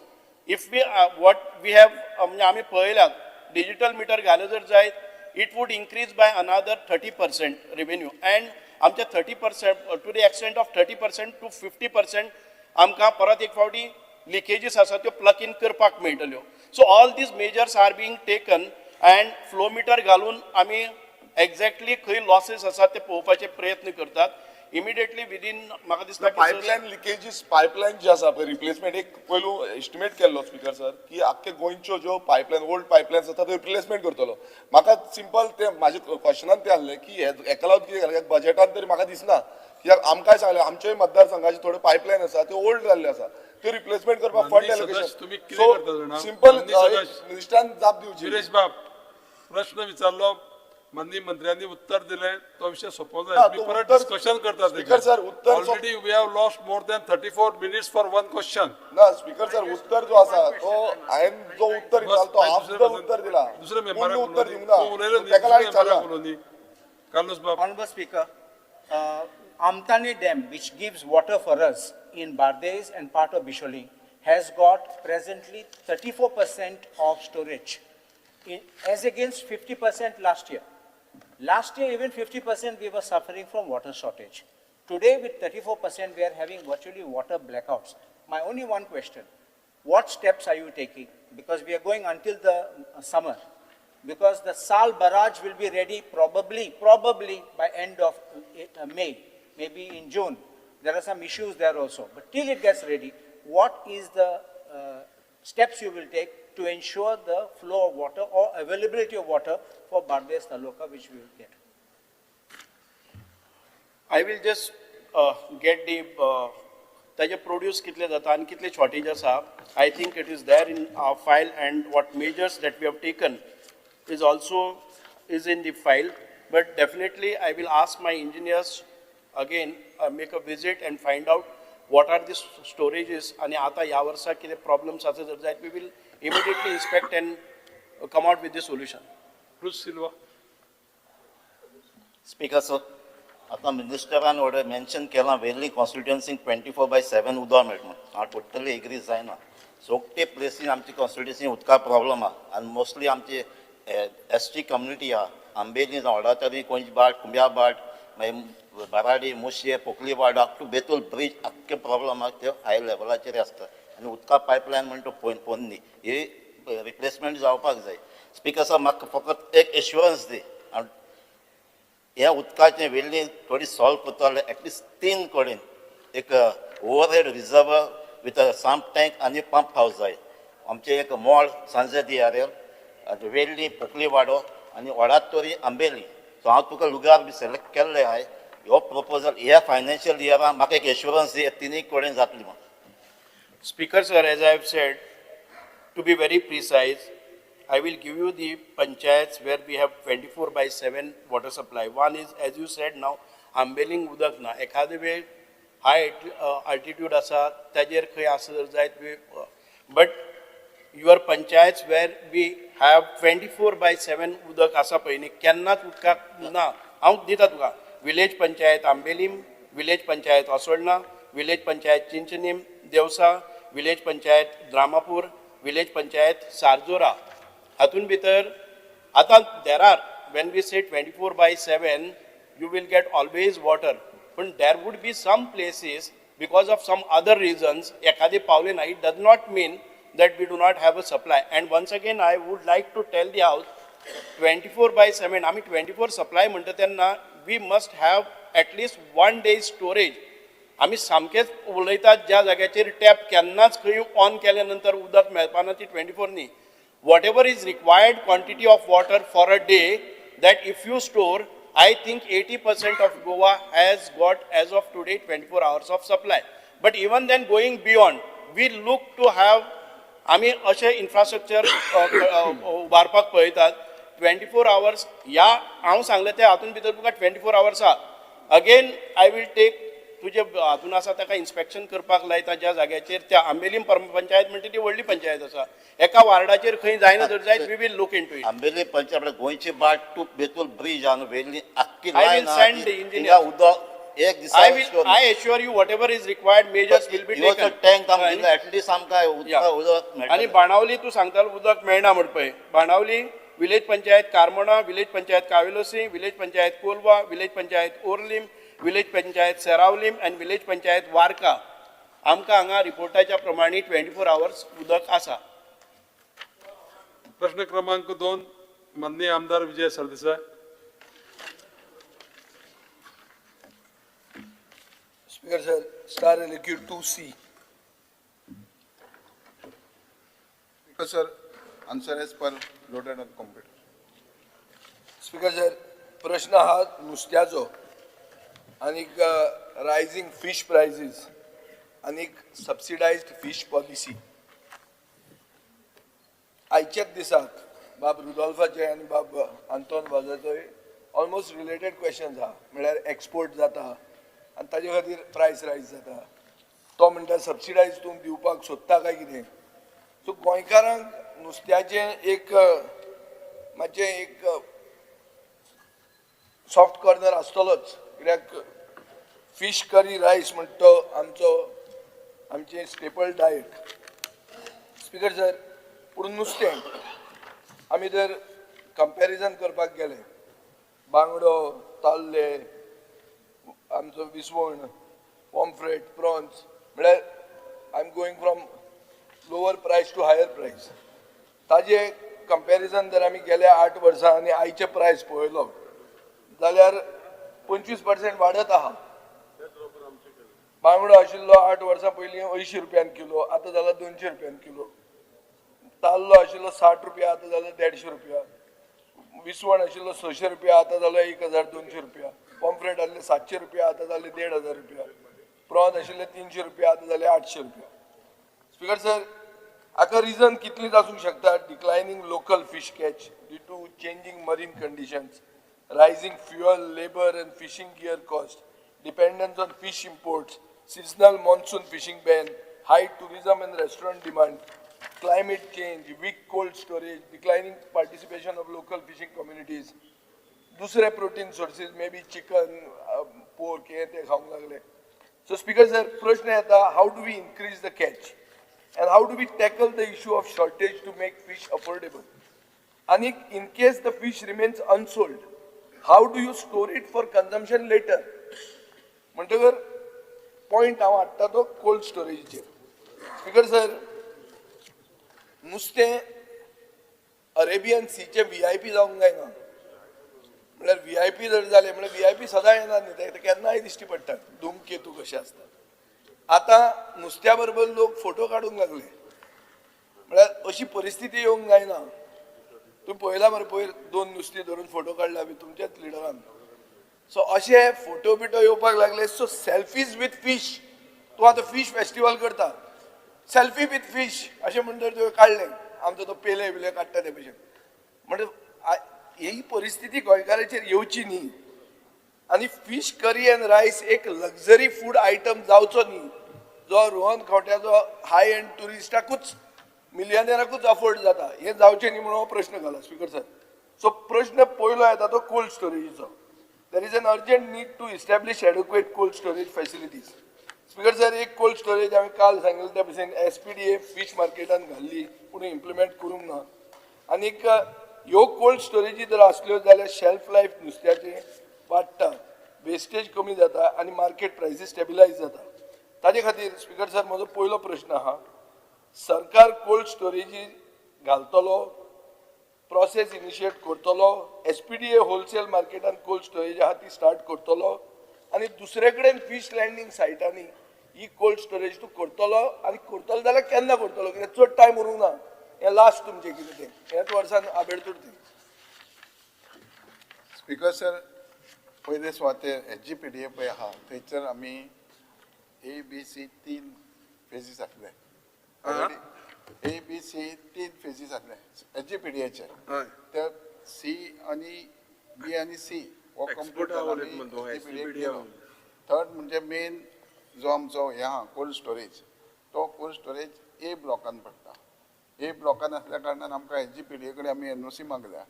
If we what we have, म्हणजे आमी पळयल्यात, डिजिटल मिटर घाले जर जायत, it would increase by another 30% revenue and आमचे 30% to the extent of 30% to 50% आमकां परत एक फावटी लिकेजीस आसा त्यो प्लग इन करपाक मेळटल्यो. So all these measures are being taken and flow meter घालून आमी एक्झॅक्टली खंय लॉसीस आसात ते पळोवपाचे प्रयत्न करतात. इमिडिएटली विदीन म्हाका दिसता की पायपलायन लिकेजीस, पायपलायन जी आसा पळय, रिप्लेसमेंट एक पयलू एस्टिमेट केल्लो स्पीकर सर की आख्खे गोंयच्यो ज्यो पायपलायन, ओल्ड पायपलायन्स आसा त्यो रिप्लेसमेंट करतलो. म्हाका सिंपल ते म्हाजे क्वेश्चनान तें आहलें की हेका लागून कितें केलें, बजेटान तरी म्हाका दिसना, कित्याक आमकांय सांगलें आमच्याय मतदारसंघाचे थोडे पायपलायन आसा त्यो ओल्ड जाल्ले आसा, त्यो रिप्लेसमेंट करपाक फंड माननीय सदस्य, तुमी कितें करता एलोकेशन. जाणा? सिंपल माननीय सदस्य. मिनिस्टरान जाप दिवची. विरेश बाब, प्रश्न विचारलो, माननीय मंत्र्यांनी उत्तर दिलें, तो विशय सोंपो जाय. ना, तुमी तो परत उत्तर- डिस्कशन करतात. स्पीकर सर, उत्तर already we have lost more than 34 minutes for one question. ना स्पीकर सर, उत्तर जो आसा तो हांवें जो उत्तर दिला तो हाफ सुद्दां उत्तर दिला, दुसऱ्या पूर्ण मेंबराक उत्तर उलोवनी. दिवंक ना. तूं उलयलो न्ही, ताका लागून दुसऱ्या मेंबराक विचारला. उलोवनी. कार्लोस बाब. Honorable Speaker, Amtani Dam, which gives water for us in Bardez and part of Bisholi, has got presently 34% of storage, as against 50% last year. Last year, even 50% we were suffering from water shortage. Today with 34%, we are having virtually water blackouts. My only one question, what steps are you taking? Because we are going until the summer. Because the Sal barrage will be ready probably by end of May, maybe in June. There are some issues there also. But till it gets ready, what is the steps you will take to ensure the flow of water or availability of water for Bardez Taluka, which we will get? I will just get the ताजे produce कितले जाता आनी कितले shortage आसा. I think it is there in our file and what measures that we have taken is also is in the file, but definitely I will ask my engineers again, make a visit and find out what are the storages आनी आतां ह्या वर्सा कितें problems आसा जर जायत, we will immediately inspect and come out with the solution. Cruz Silva. Speaker sir, आतां मिनिस्टरान order mention केलां वेर्ली कॉन्स्टिट्युएन्सीन 24/7 उदक मेळटा म्हूण. हांव टोटली एग्री जायना. सोगटे प्लेसीन आमची कॉन्स्टिट्युएन्सीन उदका प्रॉब्लम आहा आनी मोस्टली आमची एस टी कम्युनिटी आहा, आंबेली जावं वडातरी, कोंचबाट, कुंब्याबाट, मागीर बाराडी, मुशे, पोकलीवाड, अप टू बेतूल ब्रीज आख्खे प्रॉब्लम आहा त्यो हाय लेवलाचेर आसता आनी उदका पायपलायन म्हणटा तो पोन्नी ही रिप्लेसमेंट जावपाक जाय. स्पीकर सर, म्हाका फकत एक एश्युरन्स दी, ह्या उदकाचें वेल्ली थोडी सॉल्व करता जाल्यार एटलिस्ट 3 कडेन एक overhead reservoir with a sump tank आनी पंप हावस जाय. आमचें एक मॉल सांजे दियारेल, वेल्ली, पोकलीवाडो आनी वडातोरी, आंबेली. सो हांव तुका लुगार बी सिलेक्ट केल्ले आहाय. हो प्रपोजल ह्या फायनान्शियल इयरान म्हाका एक एश्युरन्स दी तिनूय कडेन जातली म्हूण. Speaker sir, as I have said, to be very precise, I will give you the panchayats where we have 24/7 water supply. One is, as you said now, Ambelim उदक ना, एखादे वेळ हाय altitude आसा ताजेर खंय आसा जर जायत, but your panchayats where we have 24/7 उदक आसा पळय न्ही, केन्नाच उदकाक ना. हांव दिता तुका village panchayat Ambelim, village panchayat Assolna, village panchayat Chinchinim Devsa, village panchayat Dramapur, village panchayat Sarjora. हातून भितर आतां there are, when we say 24/7 you will get always water, पूण there would be some places because of some other reasons एखादे पावले ना. It does not mean that we do not have a supply. And once again I would like to tell the house, 24/7 आमी 24 supply म्हणटा तेन्ना we must have at least 1 day storage. आमी सामकेच उलयतात ज्या जाग्याचेर टॅप केन्नाच खंय ऑन केल्या नंतर उदक मेळपाना ती 24 न्ही. Whatever is required quantity of water for a day, that if you store, I think 80% of Goa has got as of today 24 hours of supply. But even then going beyond, we look to have, आमी अशें infrastructure उबारपाक पळयतात 24 hours. ह्या हांव सांगलें तें हातून भितर तुका 24 hours आहा. अगेन I will take तुजे हातून आसा ताका इन्स्पेक्शन करपाक लायता ज्या जाग्याचेर त्या आंबेलीम पंचायत म्हणटा ती व्हडली पंचायत आसा, एका वार्डाचेर खंय जायना जर जायत we will look into it. Ambelim panchayat म्हळ्यार गोंयची बाट टू बेतूल ब्रीज आहा न्हू, वेल्ली आख्खी I will line send आहा the engineer. उदक एक दिसा I assure you whatever is required measures will be taken. Tank आमकां दिला एटलिस्ट आमकां उदक मेळटलें. आनी बाणावली तूं सांगतालो उदक मेळना म्हण पळय, Benaulim village panchayat Carmona, village panchayat Cavelossim, village panchayat Colva, village panchayat Orlim, village panchayat Seraulim आनी विलेज पंचायत वारका. आमकां हांगा रिपोर्टाच्या प्रमाणे 24 hours उदक आसा. प्रश्न क्रमांक 2, माननीय आमदार Vijay Sardesai. Speaker sir, star LAQ 2C. Speaker sir, answer as per loaded on computer. Speaker sir, प्रश्न हा नुस्त्याचो आनीक रायझींग फिश प्रायसीस आनीक सबसिडायज्ड फिश पॉलिसी. आयच्याच दिसाक बाब रुदोल्फाचे आनी बाब आंतोन वाजाचोय ऑलमोस्ट रिलेटेड क्वेश्चन्स आहा, म्हळ्यार एक्सपोर्ट जाता आनी ताजे खातीर प्रायस रायज जाता. तो म्हणटा सबसिडायज तूं दिवपाक सोदता काय कितें. सो गोंयकारांक नुस्त्याचें एक मातशें एक सॉफ्ट कॉर्नर आसतलोच, कित्याक फिश करी रायस म्हणटा तो आमचो आमचें स्टेपल डायट. स्पीकर सर, पूण नुस्तें आमी जर कंपॅरिजन करपाक गेले, बांगडो, ताल्ले, आमचो विसवण, पॉम्फ्रेट, प्रॉन्स, म्हळ्यार I am going from lower price to higher price. ताजे कंपॅरिजन जर आमी गेल्या 8 वर्सां आनी आयचे प्रायस पळयलो जाल्यार 25% वाडत आहा. बांगडो आशिल्लो 8 वर्सां पयलीं 80 रुपयान किलो, आतां जाला 200 रुपयान किलो. ताल्लो आशिल्लो 60 रुपया, आतां जाला 150 रुपया. विसवण आशिल्लो 600 रुपया, आतां जालो 1200 रुपया. पॉम्फ्रेट आसले 700 रुपया, आतां जाले 1500 रुपया. प्रॉन आशिल्ले 300 रुपया, आतां जाले 800 रुपया. स्पीकर सर, हाका रिजन कितलींच आसूंक शकता. Declining local fish catch due to changing marine conditions, rising fuel, labour and fishing gear cost, dependence on fish imports, seasonal monsoon fishing ban, high tourism and restaurant demand, climate change, weak cold storage, declining participation of local fishing communities, दुसरे protein sources may be chicken, pork हे ते खावंक लागले. So speaker sir, प्रश्न येता, how do we increase the catch and how do we tackle the issue of shortage to make fish affordable? आनी in case the fish remains unsold, how do you store it for consumption later? म्हणटकर point हांव हाडटा तो cold स्टोरेजीचेर. Speaker sir, नुस्तें Arabian सीचे VIP जावंक जायना. म्हळ्यार VIP जर जालें म्हळ्यार VIP सदां येना न्ही, ते केन्नाय दिश्टी पडटात, धुमकेतू कशे आसतात. आतां नुस्त्या बरोबर लोक फोटो काडूंक लागले, म्हळ्यार अशी परिस्थिती येवंक जायना. तुमी पळयला मरे, पयर 2 नुस्तीं धरून फोटो काडला बी तुमच्याच लिडरान. सो अशे फोटो बिटो येवपाक लागले. सो सेल्फीज विथ फीश, तूं आतां फीश फेस्टिवल करता, सेल्फी विथ फीश अशें म्हणटर तुवें काडलें, आमचो तो पेले बिले काडटा ते भशेन. म्हणजे ही परिस्थिती गोंयकाराचेर येवची न्ही आनी फीश करी एंड रायस एक लक्झरी फूड आयटम जावचो न्ही, जो रोहन खंवट्याचो हाय एंड ट्युरिस्टाकूच, मिलियनराकूच अफोर्ड जाता, हें जावचें न्ही म्हणून हो प्रश्न घाला स्पीकर सर. सो प्रश्न पयलो येता तो cold स्टोरेजीचो. There is an urgent need to establish adequate cold storage facilities. Speaker sir, एक कोल्ड स्टोरेज हांवें काल सांगिल्लें त्या भशेन SPDA fish मार्केटान घाल्ली, पूण इम्प्लिमेंट करूंक ना. आनीक ह्यो कोल्ड स्टोरेजी जर आसल्यो जाल्यार शेल्फ लायफ नुस्त्याचें वाडटा, वेस्टेज कमी जाता आनी मार्केट प्रायसीस स्टेबिलायज जाता. ताजे खातीर स्पीकर सर, म्हजो पयलो प्रश्न आहा, सरकार कोल्ड स्टोरेजी घालतलो, प्रोसेस इनिशिएट करतलो, SPDA wholesale मार्केटान कोल्ड स्टोरेज आहा ती स्टार्ट करतलो आनी दुसरे कडेन फीश लँडींग सायटांनी ही कोल्ड स्टोरेज तूं करतलो आनी करतलो जाल्यार केन्ना करतलो? कित्याक चड टायम उरूंक ना, हें लास्ट तुमचें कितें तें ह्याच वर्सान आबेडतूर तें. स्पीकर सर, पयले सुवातेर SGPDA पळय आहा थंयसर आमी ABC 3 phases आसले. ABC 3 phases आसले SGPDAचे. ते C आनी B आनी C हो कंप्लीट जालो. थर्ड म्हणजे मेन जो आमचो हें आहा कोल्ड स्टोरेज, तो कोल्ड स्टोरेज A ब्लॉकान पडटा. A ब्लॉकान आसल्या कारणान आमकां SGPDA कडेन आमी NOC मागल्या,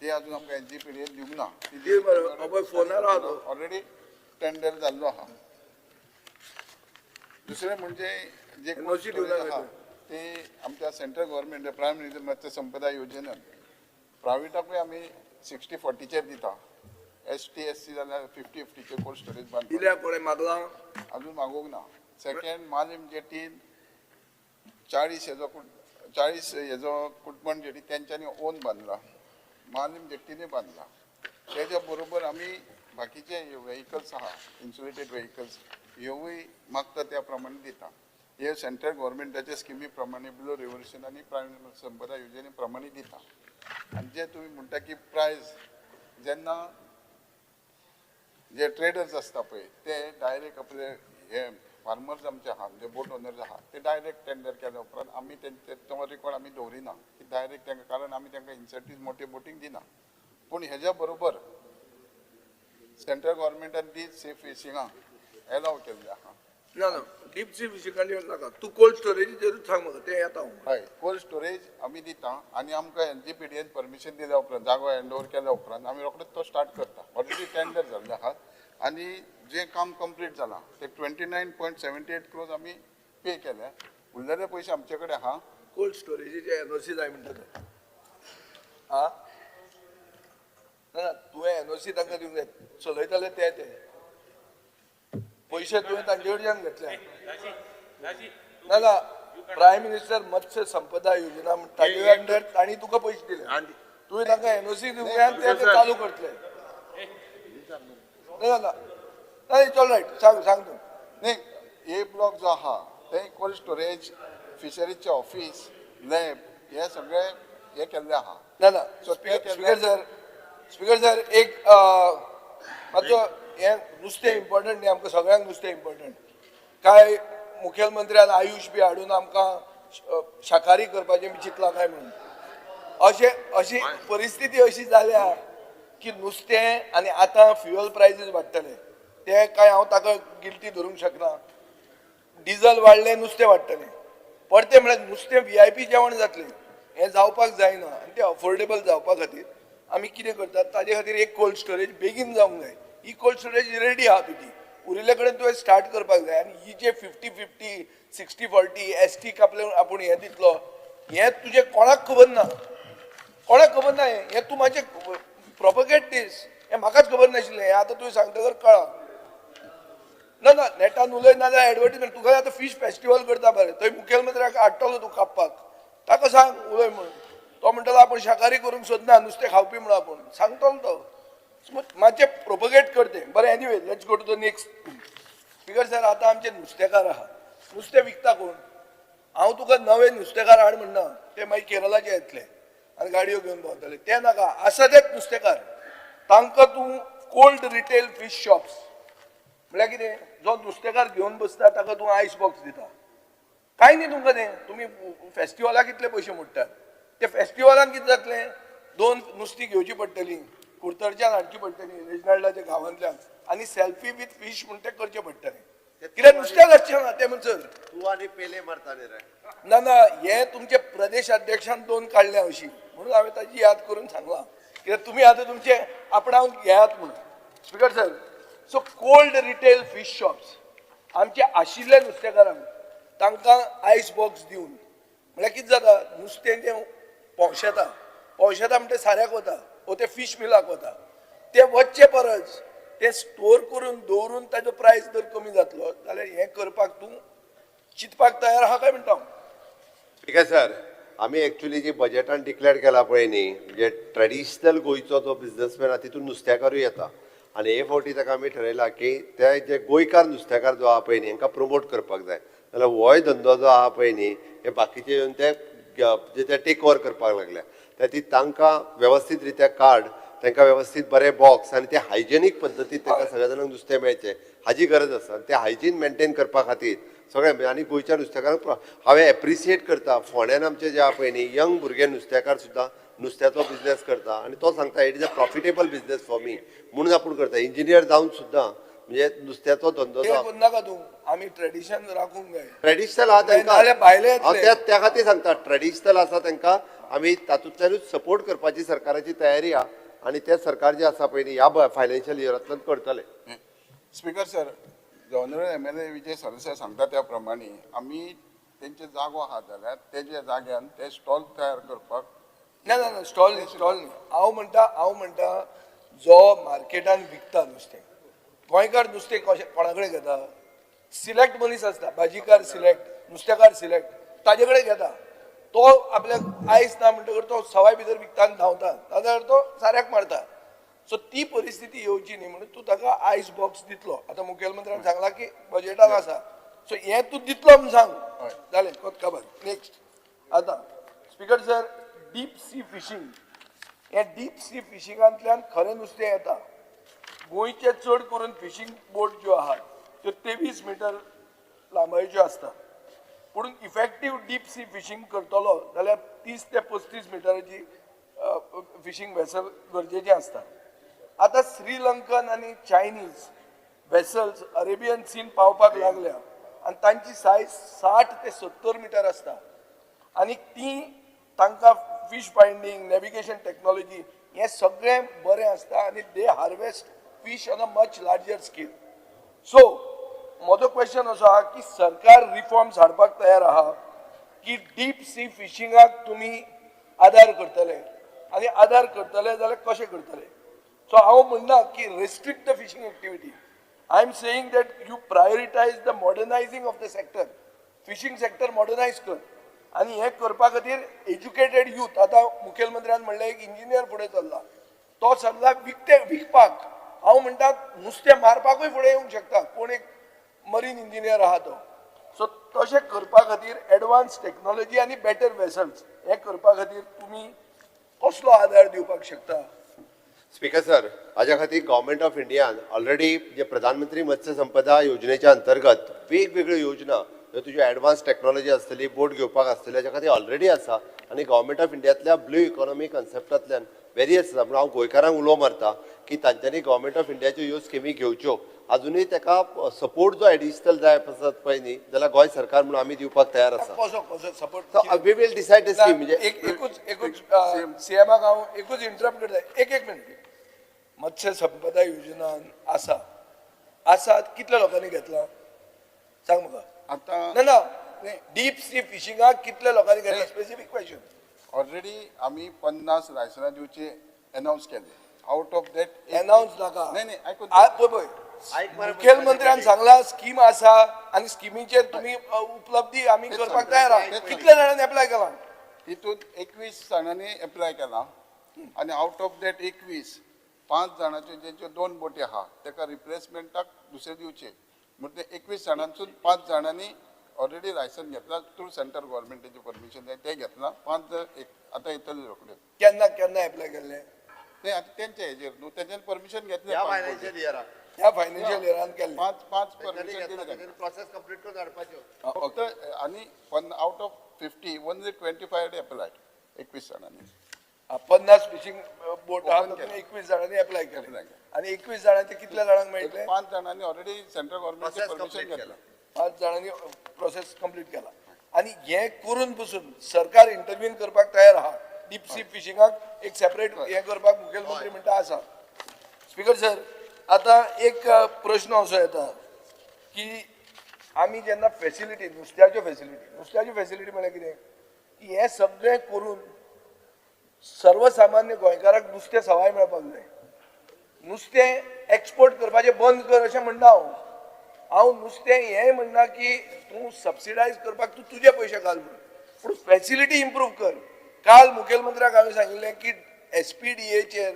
ते अजून आमकां SGPDA दिवंक ना. ऑलरेडी टेंडर जाल्लो आहा. दुसरें म्हणजे जे कोल्ड स्टोरेज आहा ते आमच्या सेंट्रल गव्हर्मेंट प्रायम मिनिस्टर मत्स्य संपदा योजनेन प्रायवेटाकूय आमी 60-40चेर दिता. ST SC जाल्यार 50-50चेर कोल्ड स्टोरेज बांदता. मागला अजून मागूंक ना. सेकंड, मालीम जेटीन 40 हेजो कुटमण जेटी तेंच्यांनी ओन बांदला, मालीम जेटीनूय बांदला. तेज्या बरोबर आमी बाकीचे व्हेकल्स आहा, इन्सुलेटेड व्हेकल्स, ह्योवूय मागता त्या प्रमाणे दिता. हे सेंट्रल गव्हर्मेंटाच्या स्किमी प्रमाणे बिलो रेव्होल्युशन आनी प्रायम संपदा योजने प्रमाणे दिता. आनी जे तुमी म्हणटा की प्रायस, जेन्ना जे ट्रेडर्स आसता पळय ते डायरेक्ट आपले हे फार्मर्स आमचे आहा, म्हणजे बोट ओनर्स आहा, ते डायरेक्ट टेंडर केल्या उपरांत आमी तेंचे तो रिकॉर्ड आमी दवरिना की डायरेक्ट तांकां, कारण आमी तांकां इन्सेंटीव मोटे बोटींक दिना. पूण हेज्या बरोबर सेंट्रल गव्हर्मेंटान डीप सी फिशिंगाक एलाव केल्लें आहा. ना ना, डीप सी फिशिंगान नाका, तूं कोल्ड स्टोरेजीचेरूच सांग म्हाका, तें येता. हय, कोल्ड स्टोरेज आमी दिता आनी आमकां SGPDAन परमिशन दिल्या उपरांत, जागो हँड ओवर केल्या उपरांत आमी रोखडेच तो स्टार्ट करता. ऑलरेडी टेंडर जाल्लें आहा आनी जें काम कंप्लीट जालां ते 29.78 crores आमी पे केले, उरलेले पयशे आमचे कडेन आहा. कोल्ड स्टोरेजीचे NOC जाय म्हणटा ते. आं, ना ना, तुवें NOC तांकां दिवंक जाय, चलयताले ते ते. पयशे तुवें तांचे कडच्यान घेतले. ना ना, प्रायम मिनिस्टर मत्स्य संपदा योजना ताजे अंडर तांणी तुका पयशे दिले, तुवें तांकां एनओसी दिवंक आनी ते चालू करतले. ना ना ना, it's all right, सांग सांग तूं. न्ही, ए ब्लॉक जो आहा ते कोल्ड स्टोरेज, फिशरीचे ऑफिस, लॅब हे सगळे हे केल्ले आहा. ना ना, So, ते केल्ले- स्पीकर सर, स्पीकर सर एक मातसो हें नुस्तें इम्पॉर्टंट न्ही, आमकां सगळ्यांक नुस्तें इम्पॉर्टंट. काय मुखेलमंत्र्यान आयुश बी हाडून आमकां शाकाहारी करपाचें बी चिंतलां काय म्हणून. अशें अशी परिस्थिती अशी जाल्या की नुस्तें आनी आतां फ्युअल प्रायसीस वाडटले, ते काय हांव ताका गिल्टी धरूंक शकना. डिजल वाडलें, नुस्तें वाडटलें, परतें म्हळ्यार नुस्तें व्हीआयपी जेवण जातलें, हें जावपाक जायना. आनी तें अफोर्डेबल जावपा खातीर आमी कितें करतात, ताजे खातीर एक कोल्ड स्टोरेज बेगीन जावंक जाय. ही कोल्ड स्टोरेज रेडी आहा तुजी, उरिल्ले कडेन तुवें स्टार्ट करपाक जाय. आनी ही जे 50-50 60-40 एस टी कापले आपूण हें दितलो, हें तुजें कोणाक खबर ना, कोणाक खबर ना. हें तूं मातशें प्रोपगेट दीस, हें म्हाकाच खबर नाशिल्लें, हें आतां तुवें सांगतकर कळ्ळां. ना ना, नेटान उलय ना जाल्यार एडवर्टीजमेंट. तुका आतां फीश फेस्टिवल करता बरें, थंय मुखेलमंत्र्याक हाडटलो तूं कापपाक, ताका सांग उलय म्हणून. तो म्हणटलो आपूण शाकाहारी करूंक सोदना, नुस्तें खावपी म्हणून आपूण सांगतलो तो, मातशें प्रोपगेट कर तें. बरें, anyway let's go to the next. Speaker sir, आतां आमचे नुस्तेकार आहा, नुस्तें विकता कोण? हांव तुका नवे नुस्तेकार हाड म्हणना, ते मागीर केरळाचे येतले आनी गाडयो घेवन भोंवतले, ते नाका. आसा तेच नुस्तेकार, तांकां तूं कोल्ड रिटेल फीश शॉप्स म्हळ्यार कितें, जो नुस्तेकार घेवन बसता ताका तूं आयस बॉक्स दिता. कांय न्ही तुमकां तें, तुमी फेस्टिवलाक कितले पयशे मोडटात, ते फेस्टिवलान कितें जातलें, 2 नुस्तीं घेवची पडटलीं, कुडतरच्यान हाडची पडटली, रेजनाल्डाच्या गांवांतल्यान, आनी सेल्फी विथ फीश म्हण तें करचें पडटलें. कित्याक नुस्त्याक आसचें ना तें म्हणसर. तूं आनी पेले मारता न्ही रे. ना ना, हें तुमचे प्रदेश अध्यक्षान 2 काडल्या अशी, म्हणून हांवें ताजी याद करून सांगलां, कित्याक तुमी आतां तुमचें आपणावन घेयात म्हणून. Speaker sir, so cold retail fish shops आमचे आशिल्ले नुस्तेकारांक तांकां आयस बॉक्स दिवन म्हळ्यार कितें जाता, नुस्तें जें पोंवशेता, पोंवशेता म्हणटा साऱ्याक वता वो ते फीश मिलाक वता, ते वचचे परस ते स्टोर करून दवरून ताजो प्रायस जर कमी जातलो जाल्यार हें करपाक तूं चिंतपाक तयार आहा काय म्हणटा हांव. स्पीकर सर, आमी एक्चुली जी बजेटान डिक्लेअर केला पळय न्ही, म्हणजे ट्रेडिशनल गोंयचो जो बिजनसमॅन आहा तितून नुस्तेकारूय येता, आनी हे फावटी ताका आमी ठरयलां की ते जे गोंयकार नुस्तेकार जो आहा पळय न्ही, हांकां प्रमोट करपाक जाय. जाल्यार होय धंदो जो आहा पळय न्ही, हे बाकीचे येवन ते जे ते टेक ओवर करपाक लागल्या, त्या ती तांकां वेवस्थीत रित्या कार्ड, तांकां वेवस्थीत बरे बॉक्स आनी ते हायजेनीक पद्दतीन तांकां सगळ्या जाणांक नुस्तें मेळचें हाजी गरज आसा. आनी ते हायजीन मेनटेन करपा खातीर सगळें, आनी गोंयच्या नुस्तेकारांक हांवें एप्रिसिएट करता. फोंड्यान आमचे जे आहा पळय न्ही, यंग भुरगे नुस्तेकार सुद्दां नुस्त्याचो बिजनेस करता, आनी तो सांगता it is a profitable business for me म्हणून आपूण करता. इंजिनियर जावन सुद्दां म्हणजे नुस्त्याचो धंदो ते करनाका तूं, आमी ट्रेडिशन राखूंक जाय. ट्रेडिशनल आहा नाजाल्यार तांकां, भायले हांव येतले. त्या खातीर सांगता, ट्रेडिशनल आसा तांकां आमी तातूंतल्यानूच सपोर्ट करपाची सरकाराची तयारी आहा, आनी ते सरकार जे आसा पळय न्ही ह्या फायनान्शियल इयरांतल्यान करतले. Speaker sir, honourable MLA Vijay Sardesai सांगता त्या प्रमाणे आमी तेंचे जागो आहा जाल्यार तेज्या जाग्यान ते स्टॉल तयार करपाक. ना ना ना, स्टॉल न्ही, स्टॉल न्ही. हांव म्हणटा जो मार्केटान विकता नुस्तें, गोंयकार नुस्तें कशें कोणा कडेन घेता, सिलेक्ट मनीस आसता, भाजीकार सिलेक्ट, नुस्तेकार सिलेक्ट, ताजे कडेन घेता. तो आपल्याक आयस ना म्हणटकर तो सवाय भितर विकता आनी धांवता, नाजाल्यार तो साऱ्याक मारता. सो ती परिस्थिती येवची न्ही म्हणून तूं ताका आयस बॉक्स दितलो. आतां मुखेलमंत्र्यान सांगलां की बजेटान आसा, सो हें तूं दितलो म्हूण सांग, जालें कोत खबर. नेक्स्ट, आतां speaker sir, deep sea fishing, हें डीप सी फिशिंगांतल्यान खरें नुस्तें येता. गोंयचे चड करून फिशींग बोट ज्यो आहात त्यो 23 मिटर लांबायेच्यो आसतात, पूण इफेक्टीव डीप सी फिशींग करतलो जाल्यार 30 ते 35 मिटराची फिशींग वेसल गरजेचें आसता. आतां श्रीलंकन आनी चायनीज वेसल्स अरेबियन सीन पावपाक लागल्या आनी तांची सायज 60 ते 70 मिटर आसता, आनी ती तांकां फीश फायंडींग, नॅविगेशन टॅक्नोलॉजी हें सगळें बरें आसता आनी they harvest fish on a much larger scale. So म्हजो क्वेश्चन असो आहा की सरकार रिफॉर्म्स हाडपाक तयार आहा की डीप सी फिशिंगाक तुमी आदार करतले, आनी आदार करतले जाल्यार कशें करतले? सो हांव म्हणना की restrict the fishing activity, I am saying that you prioritise the modernising of the sector, fishing sector modernise कर आनी हें करपा खातीर एज्युकेटेड यूथ. आतां मुखेलमंत्र्यान म्हणलें एक इंजिनियर फुडें चल्ला, तो चल्ला विकते विकपाक. हांव म्हणटा नुस्तें मारपाकूय फुडें येवंक शकता कोण एक मरीन इंजिनियर आहा तो. सो तशें करपा खातीर एडवान्स टॅक्नोलॉजी आनी बेटर वेसल्स हें करपा खातीर तुमी कसलो आदार दिवपाक शकता? स्पीकर सर, हाज्या खातीर गव्हर्मेंट ऑफ इंडियान ऑलरेडी जे प्रधानमंत्री मत्स्य संपदा योजनेच्या अंतर्गत वेगवेगळ्यो योजना, ह्यो तुज्यो एडवान्स टॅक्नॉलॉजी आसतली, बोट घेवपाक आसतली, हाज्या खातीर ऑलरेडी आसा. आनी गव्हर्मेंट ऑफ इंडियांतल्या ब्लू इकॉनॉमी कन्सेप्टांतल्यान वेरियस आसा. पूण हांव गोंयकारांक उलो मारता की तांच्यांनी गव्हर्मेंट ऑफ इंडियाच्यो ह्यो स्किमी घेवच्यो. अजुनूय ताका सपोर्ट जो एडिशनल जाय आसत पळय न्ही जाल्यार गोंय सरकार म्हणून आमी दिवपाक तयार आसा. कसो कसो support? We will decide the scheme. म्हणजे एकूच एकूच सीएमाक हांव एकूच इंटरप्ट करता, एक एक मिनट. मत्स्य संपदा योजना आसा, आसा कितल्या लोकांनी घेतला सांग म्हाका? आतां ना ना, डीप सी फिशिंगाक कितल्या लोकांनी घेतला? Specific question. Already आमी 50 लायसनां दिवची अनावन्स केले. आउट ऑफ that announce नाका. नाही नाही, आयकून पळय पळय, मुखेलमंत्र्यान सांगला स्कीम आसा आनी स्किमीचेर तुमी उपलब्धी आमी करपाक तयार आहा. कितल्या जाणांनी एप्लाय केला? तितून 21 जाणांनी एप्लाय केला आनी आउट ऑफ that 21 5 जाणांच्यो जेंच्यो 2 बोटी आहा तेका रिप्लेसमेंटाक दुसरे दिवचे. म्हणजे 21 जाणांसून 5 जाणांनी ऑलरेडी लायसन घेतला थ्रू सेंट्रल गव्हर्मेंटाचें परमिशन जाय तें घेतलां. 5 जाण आतां येतले रोखडे. केन्ना केन्ना एप्लाय केल्लें? ते आतां तेंच्या हेजेर न्हू, तेंच्यान परमिशन घेतलें. ह्या फायनान्शियल इयराक, ह्या फायनान्शियल इयरान केल्लें. 5 परमिशन दिलें. प्रोसेस कंप्लीट करून हाडपाच्यो फक्त. आनी out of 50 only 25 applied, 21 जाणांनी. 50 फिशिंग बोट आहा, 21 जाणांनी एप्लाय केलें आनी 21 जाणांचे कितल्या जाणांक मेळटलें? 5 जाणांनी ऑलरेडी सेंट्रल गव्हर्मेंटाचें परमिशन घेतलां. 5 जाणांनी प्रोसेस कंप्लीट केला. आनी हें करून पसून सरकार इंटरव्हीन करपाक तयार आहा. डीप सी फिशिंगाक एक सेपरेट हें करपाक मुखेलमंत्री म्हणटा आसा. स्पीकर सर, आतां एक प्रश्न असो येता की आमी जेन्ना फेसिलिटी नुस्त्याच्यो फेसिलिटी, नुस्त्याच्यो फेसिलिटी म्हळ्यार कितें की हें सगळें करून सर्वसामान्य गोंयकाराक नुस्तें सवाय मेळपाक जाय. नुस्तें एक्सपोर्ट करपाचें बंद कर अशें म्हणना हांव. हांव नुस्तें हें म्हणना की तूं सबसिडायज करपाक तूं तुजे पयशे घाल म्हणून, पूण फेसिलिटी इम्प्रूव कर. काल मुखेलमंत्र्याक हांवें सांगिल्लें की SPDAचेर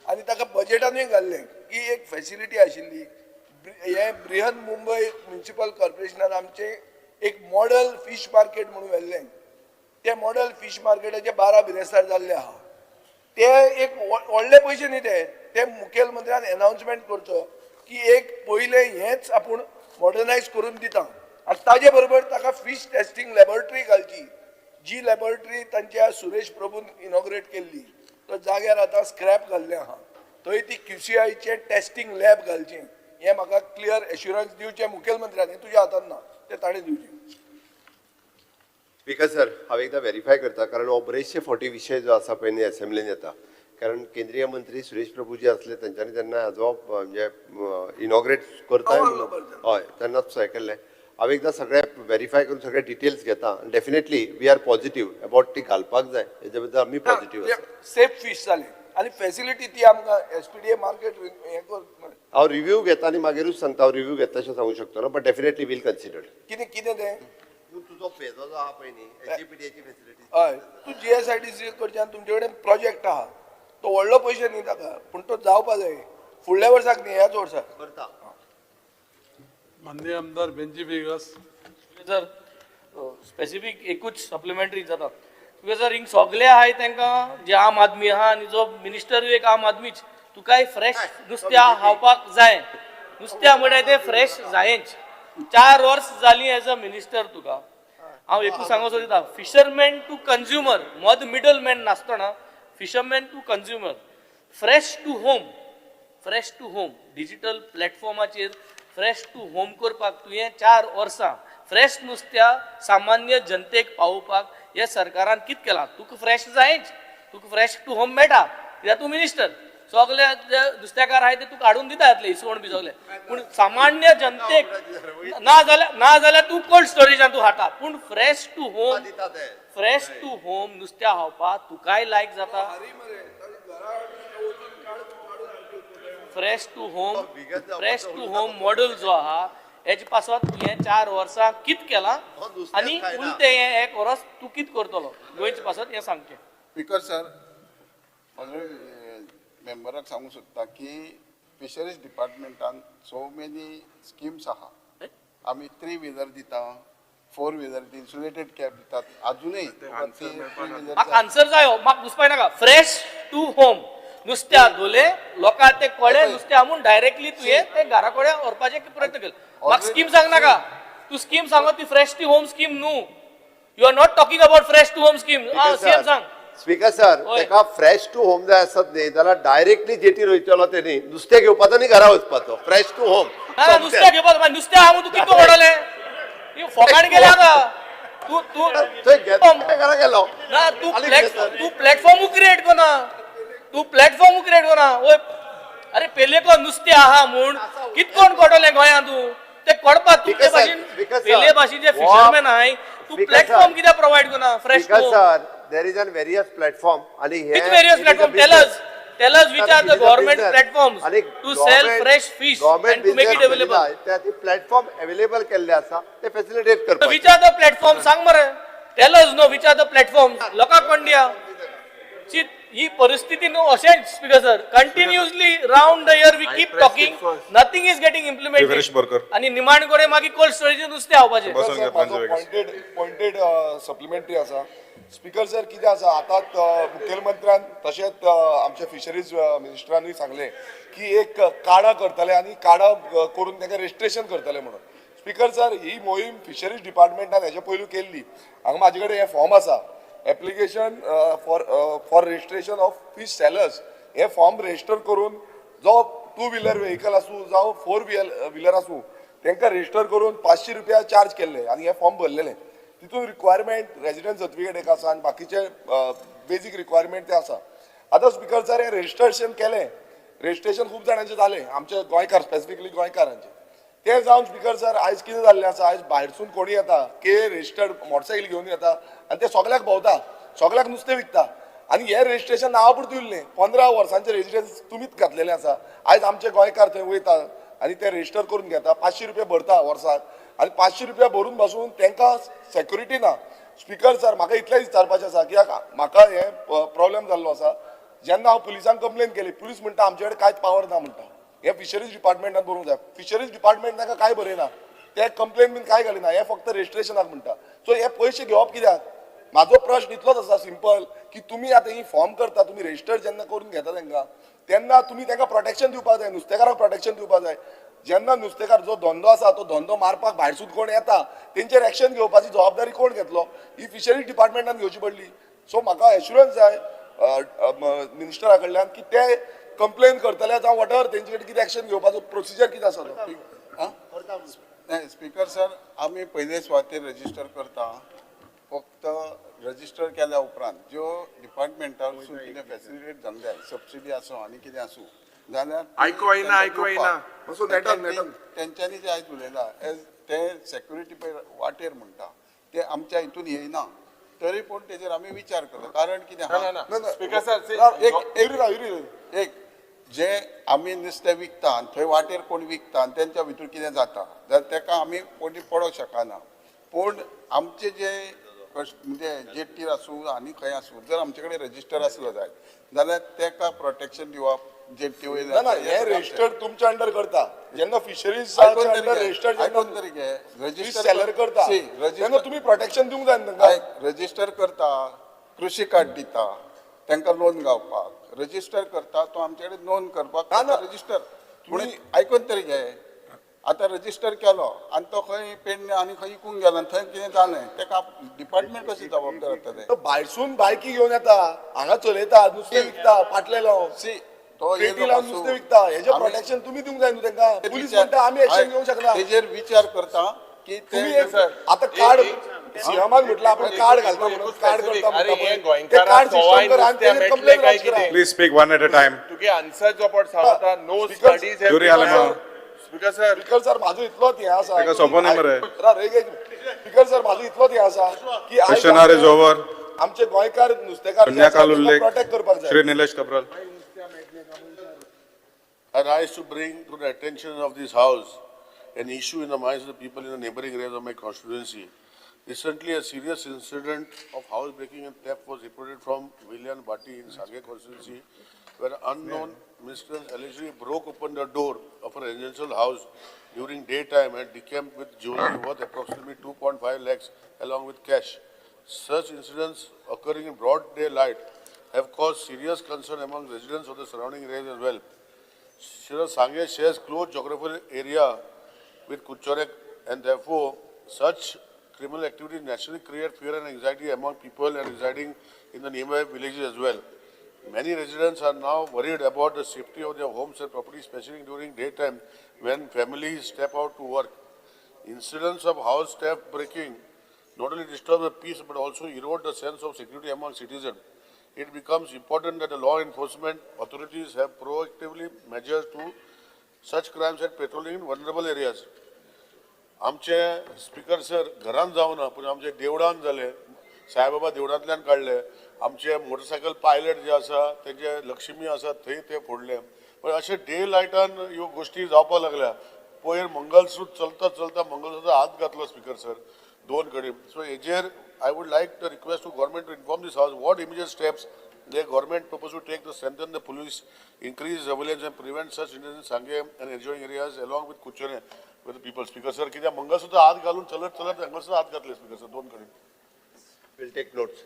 आनी ताका बजेटानूय घाल्लें की एक फेसिलिटी आशिल्ली हें बृहन मुंबय म्युनिसिपल कॉर्पोरेशनान आमचें एक मॉडल फीश मार्केट म्हणून व्हेल्लें. ते मॉडल फीश मार्केटाचे 12 बिरेस्तार जाल्ले आहा. ते एक व्हडले पयशे न्ही ते, ते मुखेलमंत्र्यान एनावन्समेंट करचो की एक पयलें हेंच आपूण मॉडर्नायज करून दिता आनी ताजे बरोबर ताका फीश टेस्टिंग लॅबोरेटरी घालची, जी लॅबोरेटरी तांच्या सुरेश प्रभून इनॉग्रेट केल्ली. तो जाग्यार आतां स्क्रॅप घाल्लें आहा, थंय ती QCIचें टेस्टिंग लॅब घालचें. हें म्हाका क्लियर एश्युरन्स दिवचें मुखेलमंत्र्यान, हें तुज्या हातान ना, तें ताणें दिवचें. स्पीकर सर, हांव एकदां वेरीफाय करता, कारण हो बरेचशे फावटी विशय जो आसा पळय न्ही एसेंब्लीन येता. कारण केंद्रीय मंत्री सुरेश प्रभू जे आसले तेंच्यांनी तेन्ना हाजो म्हणजे इनॉग्रेट करताय म्हणून हय तेन्नाच हें केल्लें. हांव एकदां सगळें वेरीफाय करून सगळे डिटेल्स घेता. Definitely we are positive about ती घालपाक जाय, हेजे बद्दल आमी पॉझिटीव आसा. सेफ फीश जालें आनी फेसिलिटी ती आमकां SPDA market हें कर. हांव रिव्यू घेता आनी मागीरूच सांगता. हांव रिव्यू घेता अशें सांगूंक शकतो ना, बट डेफिनेटली वील कन्सिडर. कितें कितें तें तुजो फेजो जो आहा पळय न्ही SGPDAची फेसिलिटी. हय, तूं GSIDC कडच्यान तुमचे कडेन प्रोजेक्ट आहा, तो व्हडलो पयशे न्ही ताका, पूण तो जावपा जाय फुडल्या वर्साक न्ही, ह्याच वर्साक करता. माननीय आमदार बेंजी वेगस. सर, स्पेसिफीक एकूच सप्लिमेंटरी जाता. तुका सर हिंग सगळे आहाय तांकां जे आम आदमी आहा आनी जो मिनिस्टरूय एक आम आदमीच, तुकाय फ्रेश नुस्त्या खावपाक जाय. नुस्त्या म्हळ्यार तें फ्रेश जायच. 4 वर्स जालीं एज अ मिनिस्टर तुका. हांव एकूच सांगूंक सोदिता, फिशरमॅन टू कंज्युमर मद मिडल मॅन नासतना fisherman to consumer, fresh to home, fresh to home digital प्लॅटफॉर्माचेर fresh to home करपाक तुवें 4 वर्सां फ्रेश नुस्त्या सामान्य जनतेक पावोवपाक हे सरकारान कितें केलां? तुका फ्रेश जायच, तुका फ्रेश टू होम मेळटा कित्याक तूं मिनिस्टर. सगळे जे नुस्तेकार आहाय ते तुका हाडून दिता येतले इसवण बी सगळे, पूण सामान्य जनतेक ना जाल्यार तूं कोल्ड स्टोरेजान तूं हाडटा, पूण fresh to home, fresh to home नुस्त्या खावपाक तुकाय लायक जाता. Fresh to home, fresh to home model जो आहा हेजे पासत हे 4 वर्सां कित केलां आनी उलटे हे एक वर्स तूं कित करतलो गोंयचे पासत हें सांगचें. स्पीकर सर, मेंबराक सांगूंक सोदता की फिशरीज डिपार्टमेंटान सो मेनी स्किम्स आहा. आमी 3 व्हिलर दिता, 4 व्हिलर इन्सुलेटेड कॅब दितात, अजूनय म्हाका आन्सर जायो, म्हाका घुसपाय नाका. फ्रेश टू होम नुस्त्या धुले लोकां ते कळ्ळे नुस्तें आमून डायरेक्टली तुवें ते घरा कडेन व्हरपाचे प्रयत्न केलो. म्हाका स्कीम सांग नाका, तूं स्कीम सांगो ती फ्रेश टू होम स्कीम न्हू. You are not talking about fresh to home scheme. CM सांग. स्पीकर सर, तेका फ्रेश टू होम जाय आसत न्ही जाल्यार डायरेक्टली जेटीर वयतलो तेणी नुस्तें घेवपाचो न्ही घरा वचपाचो. Fresh to home. नुस्तें घेवपाचो, नुस्तें आहा तूं कितको व्हडलें फोकाण गेलें आतां. तूं तूं घरा गेलो ना, तूं तूं प्लॅटफॉर्मू क्रिएट करना, तूं प्लॅटफॉर्मू क्रिएट करना. वय अरे पेलेको नुस्तें आहा म्हूण कितकोण कोडलें गोंयांत तूं ते कोडपा तुमचे भाशेन पेले भाशेन जे फिशरमॅन आहाय तूं प्लॅटफॉर्म कित्याक प्रोवायड करना fresh to home? Sir, there is an various platform. आणि हे Which various platform? Tell us. Tell us which are the government platforms to sell fresh fish and to make it available. त्या platform available केल्ले आसा ते facilitate करपाक. Which are the platforms? सांग मरे. Tell us no, which are the platforms? लोकांक कोण दिया? ही परिस्थिती न्हू अशेंच speaker sir, continuously round the year we keep talking, nothing is getting implemented. आनी निमाण कडेन मागीर कोल्ड स्टोरेजीन नुस्तें हाडपाचें. पॉइंटेड पॉइंटेड सप्लिमेंटरी आसा. स्पीकर सर, कितें आसा आतां मुखेलमंत्र्यान तशेंच आमच्या फिशरीज मिनिस्टरानूय सांगलें की एक कार्डां करतले आनी कार्डां करून तांकां रजिस्ट्रेशन करतले म्हणून. स्पीकर सर, ही मोहीम फिशरीज डिपार्टमेंटान हेजे पयलू केल्ली. हांगा म्हाजे कडेन हें फॉर्म आसा, application for registration of fish sellers. हे फॉर्म रजिस्टर करून जो 2 व्हिलर व्हेकल आसूं जावं 4 व्हिलर आसूं तांकां रजिस्टर करून 500 रुपया चार्ज केल्ले आनी हे फॉर्म भरलेले. तितून रिक्वायरमेंट रेजिडंट सर्टिफिकेट एक आसा आनी बाकीचे बेजीक रिक्वायरमेंट ते आसा. आतां स्पीकर सर, हें रजिस्ट्रेशन केलें, रजिस्ट्रेशन खूब जाणांचें जालें, आमचे गोंयकार स्पेसिफिकली गोंयकारांचें. तें जावन स्पीकर सर आयज कितें जाल्लें आसा, आयज भायरसून कोणी येता के रजिस्टर्ड मोटरसायकल घेवन येता आनी ते सगल्याक भोंवता, सगल्याक नुस्तें विकता आनी हें रजिस्ट्रेशन नांवा पुरतें उरलें. 15 वर्सांचें रजिस्ट्रेशन तुमीच घातलेलें आसा. आयज आमचे गोंयकार थंय वयता आनी ते रजिस्टर करून घेता, 500 रुपया भरता वर्साक आनी 500 रुपया भरून बसून तांकां सेक्युरिटी ना. स्पीकर सर, म्हाका इतलें विचारपाचें आसा कित्याक म्हाका हें प्रॉब्लेम जाल्लो आसा. जेन्ना हांव पुलिसांक कंप्लेन केली, पुलीस म्हणटा आमचे कडेन कांयच पावर ना म्हणटा. हे फिशरीज डिपार्टमेंटान बरोवंक जाय. फिशरीज डिपार्टमेंट तांकां कांय बरयना, ते कंप्लेन बीन कांय घालिना, हे फक्त रजिस्ट्रेशनाक म्हणटा. सो हे पयशे घेवप कित्याक? म्हाजो प्रश्न इतलोच आसा सिंपल की तुमी आतां ही फॉर्म करता, तुमी रजिस्टर जेन्ना करून घेता तांकां तेन्ना तुमी तांकां प्रोटेक्शन दिवपाक जाय, नुस्तेकारांक प्रोटेक्शन दिवपाक जाय. जेन्ना नुस्तेकार जो धंदो आसा तो धंदो मारपाक भायरसून कोण येता तेंचेर एक्शन घेवपाची जबाबदारी कोण घेतलो? ही फिशरीज डिपार्टमेंटान घेवची पडली. सो म्हाका एश्युरन्स जाय मिनिस्टरा कडल्यान की ते कंप्लेन करतले जावं वॉटेवर तेंचे कडेन कितें एक्शन घेवपाचो प्रोसिजर कितें आसा तो. स्पीकर सर, आमी पयले सुवातेर रजिस्टर करता. फक्त रजिस्टर केल्या उपरांत ज्यो डिपार्टमेंटासून कितें फॅसिलिटेट जावंक जाय, सबसिडी आसूं आनी कितें आसूं जाल्यार आयको येना, आयको येना. तेंच्यांनी जे आयज उलयलां एज ते सेक्युरिटी पळय वाटेर म्हणटा ते आमच्या हितून येयना, तरी पूण तेजेर आमी विचार करता. कारण कितें आहा स्पीकर सर, एक जे आमी नुस्तें विकता आनी थंय वाटेर कोण विकता आनी तेंच्या भितर कितें जाता जाल्यार तेका आमी कोणी पडोंक शकना. पूण आमचे जे म्हणजे जेटीर आसूं आनी खंय आसूं जर आमचे कडेन रजिस्टर आसलो जायत जाल्यार तेका प्रोटेक्शन दिवप जेटी वयल्यान. ना, हे रजिस्टर तुमच्या अंडर करता. जेन्ना फिशरीज अंडर रजिस्टर तरी घे रजिस्टर सेलर करता तेन्ना तुमी प्रोटेक्शन दिवंक जाय तांकां. रजिस्टर करता, कृशी कार्ड दिता तांकां लोन गावपाक, रजिस्टर करता तो आमचे कडेन नोंद करपाक रजिस्टर. पूण आयकून तरी घे, आतां रजिस्टर केलो आनी तो खंय पेडणे आनी खंय विकूंक गेलो आनी थंय कितें जालें तेका डिपार्टमेंट कशें जबाबदार जातलें? भायरसून बायकी घेवन येता, हांगा चलयता, नुस्तें विकता, पाटले लावन सी तो पेटी लावन नुस्तें विकता. हेजें प्रोटेक्शन तुमी दिवंक जाय न्हू तांकां. पुलीस म्हणटा आमी एक्शन घेवंक शकना. तेजेर विचार करता की तुमी आतां कार्ड सीएमान म्हटलं आपण कार्ड घालता म्हणून कार्ड करता म्हणटा ते कार्ड सिस्टम कर आनी तेजेर कंप्लेन लॉन्च करा. Please speak one at a time. तुगे आन्सर जो पड सांगता no studies have. Speaker sir, speaker sir म्हाजो इतलोच हें आसा. ताका सोंपो न्ही मरे. स्पीकर सर म्हाजो इतलोच हें आसा की क्वेश्चन आर is over. आमचे गोंयकार नुस्तेकार प्रोटेक्ट करपाक जाय. Shri Nilesh Cabral. I rise to bring to the attention of this House an issue in the minds of the people in the neighboring areas of my constituency. Recently, a serious incident of housebreaking and theft was reported from William Bhati in Sanguem constituency, where unknown miscreants allegedly broke open the door of a residential house during daytime and decamped with jewelry worth approximately 2.5 lakhs along with cash. Such incidents occurring in broad daylight have caused serious concern among residents of the surrounding areas as well. Shri Sanguem shares close geographical area with Curchorem, and therefore such criminal activities naturally create fear and anxiety among people and residing in the nearby villages as well. Many residents are now worried about the safety of their homes and property, especially during daytime when families step out to work. Incidents of house theft breaking not only disturb the peace but also erode the sense of security among citizens. It becomes important that the law enforcement authorities have proactively measures to such crimes and patrolling in vulnerable areas. आमचे speaker sir, घरान जावना पूण आमचे देवळान जाले, साईबाबा देवळांतल्यान काडले. आमचे motorcycle pilot जे आसा, तेंचे लक्ष्मी आसा थंय ते फोडले. पण अशे डे लायटान ह्यो गोश्टी जावपाक लागल्या. पयर मंगलसूत्र चलता चलता मंगलसूत्र हात घातलो, स्पिकर सर, दोन कडेन. सो हेजेर I would like to request to government to inform this House what immediate steps the government propose to take to strengthen the police, increase surveillance and prevent such incidents in Sanguem and adjoining areas along with Curchorem with the people. Speaker sir, कित्याक मंगलसूत्र हात घालून चलत चलत मंगलसूत्र हात घातले, speaker sir, दोन कडेन. Will take notes.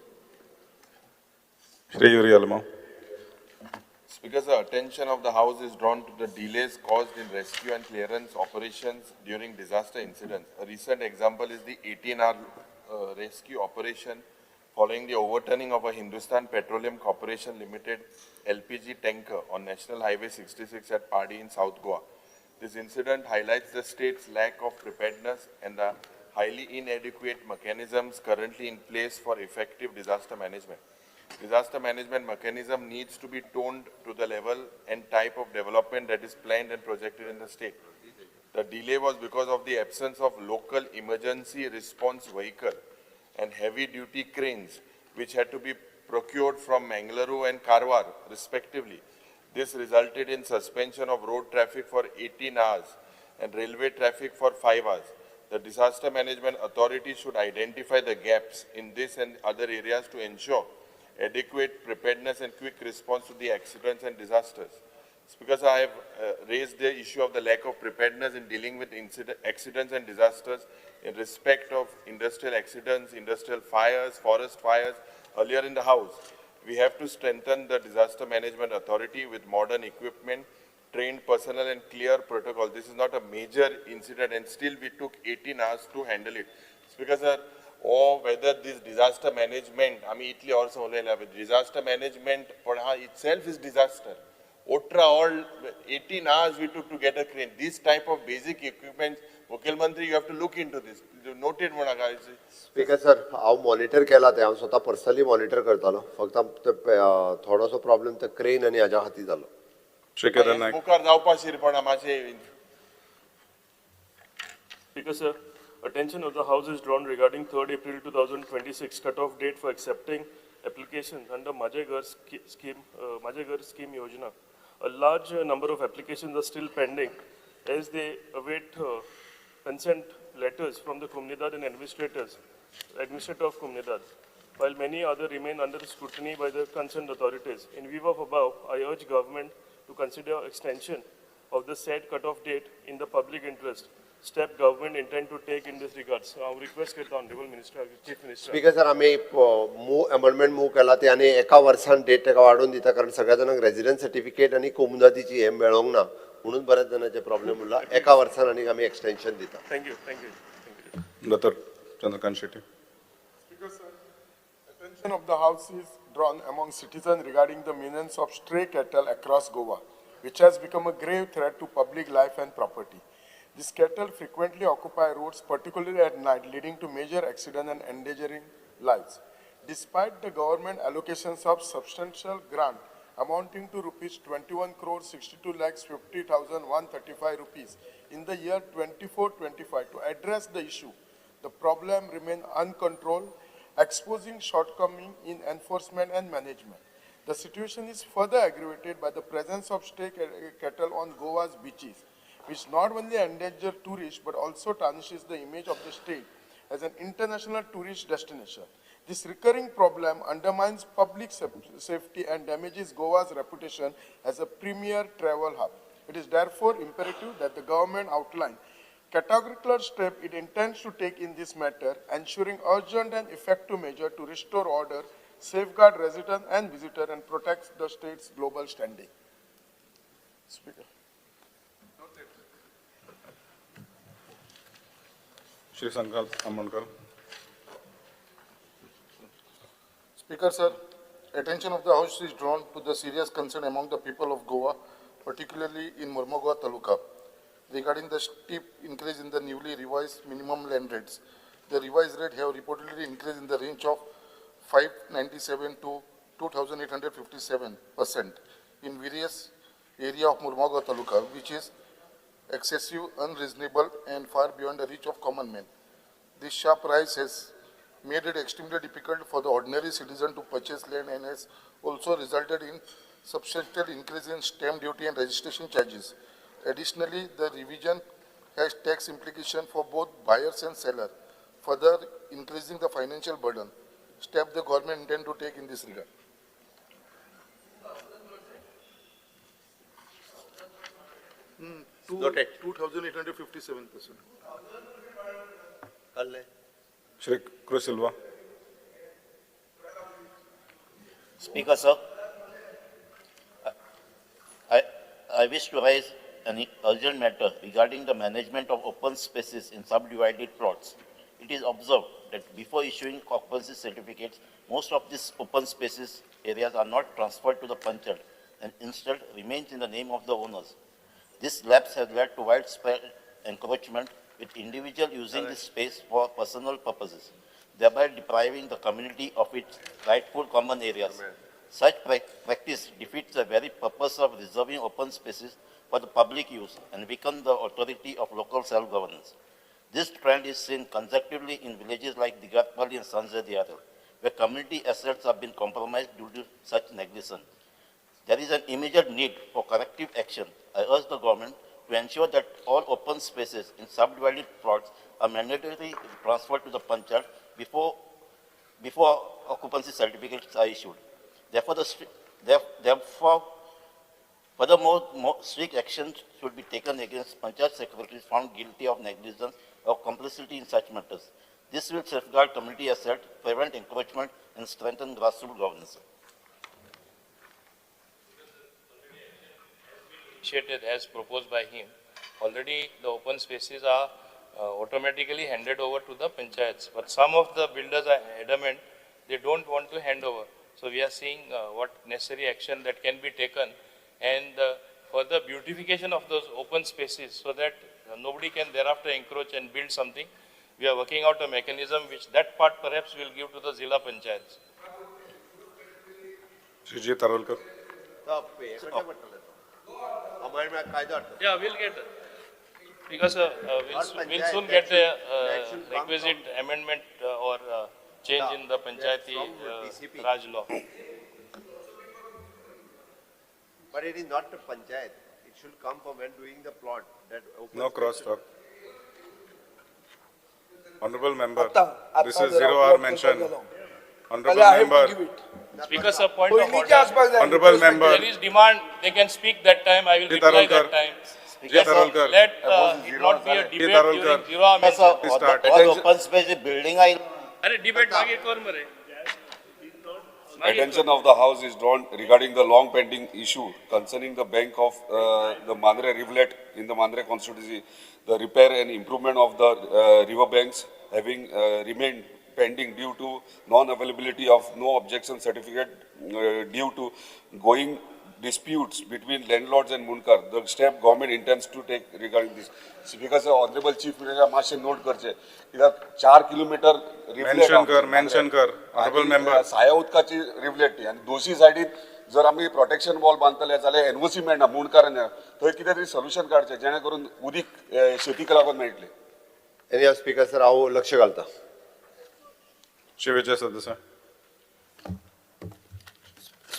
Shri Yuri Alemao. Speaker, sir, attention of the House is drawn to the delays caused in rescue and clearance operations during disaster incidents. A recent example is the 18-hour rescue operation following the overturning of a Hindustan Petroleum Corporation Limited LPG tanker on National Highway 66 at Pardi in South Goa. This incident highlights the state's lack of preparedness and the highly inadequate mechanisms currently in place for effective disaster management. Disaster management mechanism needs to be toned to the level and type of development that is planned and projected in the state. The delay was because of the absence of local emergency response vehicle and heavy duty cranes, which had to be procured from Mangaluru and Karwar, respectively. This resulted in suspension of road traffic for 18 hours and railway traffic for 5 hours. The Disaster Management Authority should identify the gaps in this and other areas to ensure adequate preparedness and quick response to the accidents and disasters. It's because I have raised the issue of the lack of preparedness in dealing with accidents and disasters in respect of industrial accidents, industrial fires, forest fires earlier in the House. We have to strengthen the Disaster Management Authority with modern equipment, trained personnel and clear protocol. This is not a major incident and still we took 18 hours to handle it. It's because or whether this disaster management, I mean, Italy also disaster management for itself is disaster. Otra all 18 hours we took to get a crane. This type of basic equipment, Mukhyamantri, you have to look into this. Noted म्हणा. Speaker sir, हांव monitor केला ते, हांव स्वता personally monitor करतालो. फक्त ते थोडोसो प्रॉब्लेम ते क्रेन आनी हाज्या खातीर जालो. श्री केदार नायक. मुखार जावपा शिरपणा मातशें. Speaker sir, attention of the House is drawn regarding 3rd April 2026 cutoff date for accepting applications under Maje Ghar scheme, Maje Ghar scheme Yojana. A large number of applications are still pending as they await consent letters from the Comunidade and administrator of Comunidade, while many other remain under scrutiny by the concerned authorities. In view of above, I urge government to consider extension of the said cutoff date in the public interest. Step government intend to take in this regard. So I request the Honorable Minister, Chief Minister. Speaker sir, आमी move amendment move केला ते आनी एका वर्सान date ताका वाडोवन दिता, कारण सगळ्या जाणांक रेजिडन्स सर्टिफिकेट आनी कोमुनिदादीची हें मेळोंक ना, म्हणून बऱ्याच जाणांचे प्रॉब्लेम उरला. एका वर्सान आनी आमी एक्सटेन्शन दिता. Thank you, thank you, thank you. Doctor Chandrakant Shetty. Speaker sir, attention of the House is drawn among citizens regarding the menace of stray cattle across Goa, which has become a grave threat to public life and property. These cattle frequently occupy roads, particularly at night, leading to major accidents and endangering lives. Despite the government allocations of substantial grant amounting to rupees 21 crore 62 lakhs 50,135 rupees in the year 24-25 to address the issue, the problem remains uncontrolled, exposing shortcomings in enforcement and management. The situation is further aggravated by the presence of stray cattle on Goa's beaches, which not only endanger tourists but also tarnishes the image of the state as an international tourist destination. This recurring problem undermines public safety and damages Goa's reputation as a premier travel hub. It is therefore imperative that the government outline categorical step it intends to take in this matter, ensuring urgent and effective measure to restore order, safeguard residents and visitors, and protect the state's global standing. Speaker. Shri Sankalp Amonkar. Speaker, sir, attention of the House is drawn to the serious concern among the people of Goa, particularly in Mormugao Taluka, regarding the steep increase in the newly revised minimum land rates. The revised rate have reportedly increased in the range of 597 to 2,857% in various area of Mormugao Taluka, which is excessive, unreasonable, and far beyond the reach of common man. This sharp rise has made it extremely difficult for the ordinary citizen to purchase land and has also resulted in substantial increase in stamp duty and registration charges. Additionally, the revision has tax implication for both buyers and sellers, further increasing the financial burden. Step the government intend to take in this regard. Noted. 2,857%. Shri Cruz Silva. Speaker, sir, I wish to raise an urgent matter regarding the management of open spaces in subdivided plots. It is observed that before issuing occupancy certificates, most of these open spaces areas are not transferred to the panchayat and instead remains in the name of the owners. This lapse has led to widespread encroachment, with individuals using this space for personal purposes, thereby depriving the community of its rightful common areas. Such practice defeats the very purpose of reserving open spaces for the public use and weakens the authority of local self-governance. This trend is seen consecutively in villages like Digatpalli and Sanjay Diaral, where community assets have been compromised due to such negligence. There is an immediate need for corrective action. I urge the government to ensure that all open spaces in subdivided plots are mandatorily transferred to the panchayat before occupancy certificates are issued. Therefore, furthermore, strict action should be taken against panchayat secretaries found guilty of negligence or complicity in such matters. This will safeguard community assets, prevent encroachment, and strengthen grassroots governance. Initiated as proposed by him. Already the open spaces are automatically handed over to the panchayats, but some of the builders are adamant they don't want to hand over. So we are seeing what necessary action that can be taken and further beautification of those open spaces so that nobody can thereafter encroach and build something. We are working out a mechanism which that part perhaps will give to the Zilla Panchayats. Shri G. Tarolkar. Yeah, we'll get it. Because we'll soon get the requisite amendment or change in the Panchayati Raj law. But it is not the Panchayat. It should come from when doing the plot. That no cross talk. Honorable member, this is 0 hour mention. Honorable member. Speaker, sir, point of order. Honorable member. There is demand. They can speak that time. I will reply that time. Speaker, sir, let it not be a debate during 0 hour mention. All open space building. Arre, debate मागे कर मरे. Attention of the House is drawn regarding the long pending issue concerning the bank of the Mandre rivulet in the Mandre constituency. The repair and improvement of the river banks having remained pending due to non-availability of no objection certificate due to going disputes between landlords and Mundkar. The step government intends to take regarding this. Because the Honorable Chief Minister मातशें note करचे कित्याक 4 kilometre रिव्हलेट mention कर Honorable member साया उदकाची रिव्हलेट ती आनी दोशी सायडीन जर आमी प्रोटेक्शन वॉल बांदतले जाल्यार एनओसी मेळना मुंडकारांक थंय कितें तरी सोल्युशन काडचें जेणे करून उदीक शेतीक लागून मेळटलें. एनी स्पीकर सर हांव लक्ष घालता. Shri Vijay Sardesai.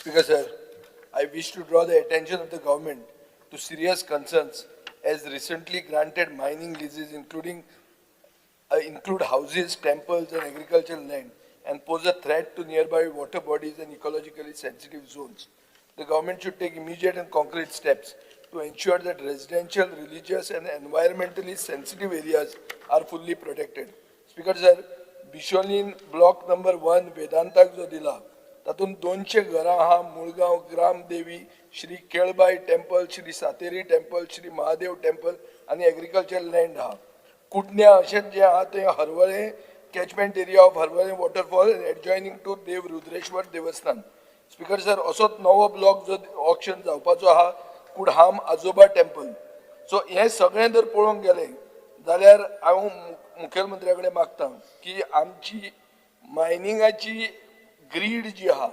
Speaker sir, I wish to draw the attention of the government to serious concerns as recently granted mining leases including include houses, temples and agricultural land and pose a threat to nearby water bodies and ecologically sensitive zones. The government should take immediate and concrete steps to ensure that residential, religious and environmentally sensitive areas are fully protected. Speaker sir, Bicholim block number 1 वेदांताक जो दिला तातूंत 200 घरां आहा. Mulgaon Gramdevi, Shri Kelbai temple, Shri Sateri temple, Shri Mahadev temple आनी agriculture land आहा. कुडण्या अशेंच जें आहा तें Harvalem catchment area of Harvalem waterfall adjoining to Dev Rudreshwar Devasthan. Speaker sir, असोच नवो ब्लॉक जो ऑक्शन जावपाचो आहा कुडहाम आजोबा टेम्पल. सो हें सगळें जर पळोवंक गेलें जाल्यार हांव मुखेलमंत्र्या कडेन मागता की आमची मायनिंगाची ग्रीड जी आहा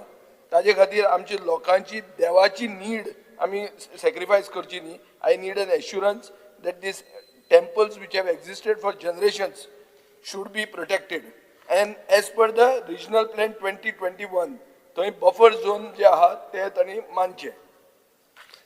ताजे खातीर आमची लोकांची देवाची नीड आमी सॅक्रिफायस करची न्ही. I need an assurance that these temples which have existed for generations should be protected and as per the regional plan 2021 थंय बफर झोन जे आहा ते तांणी मानचे.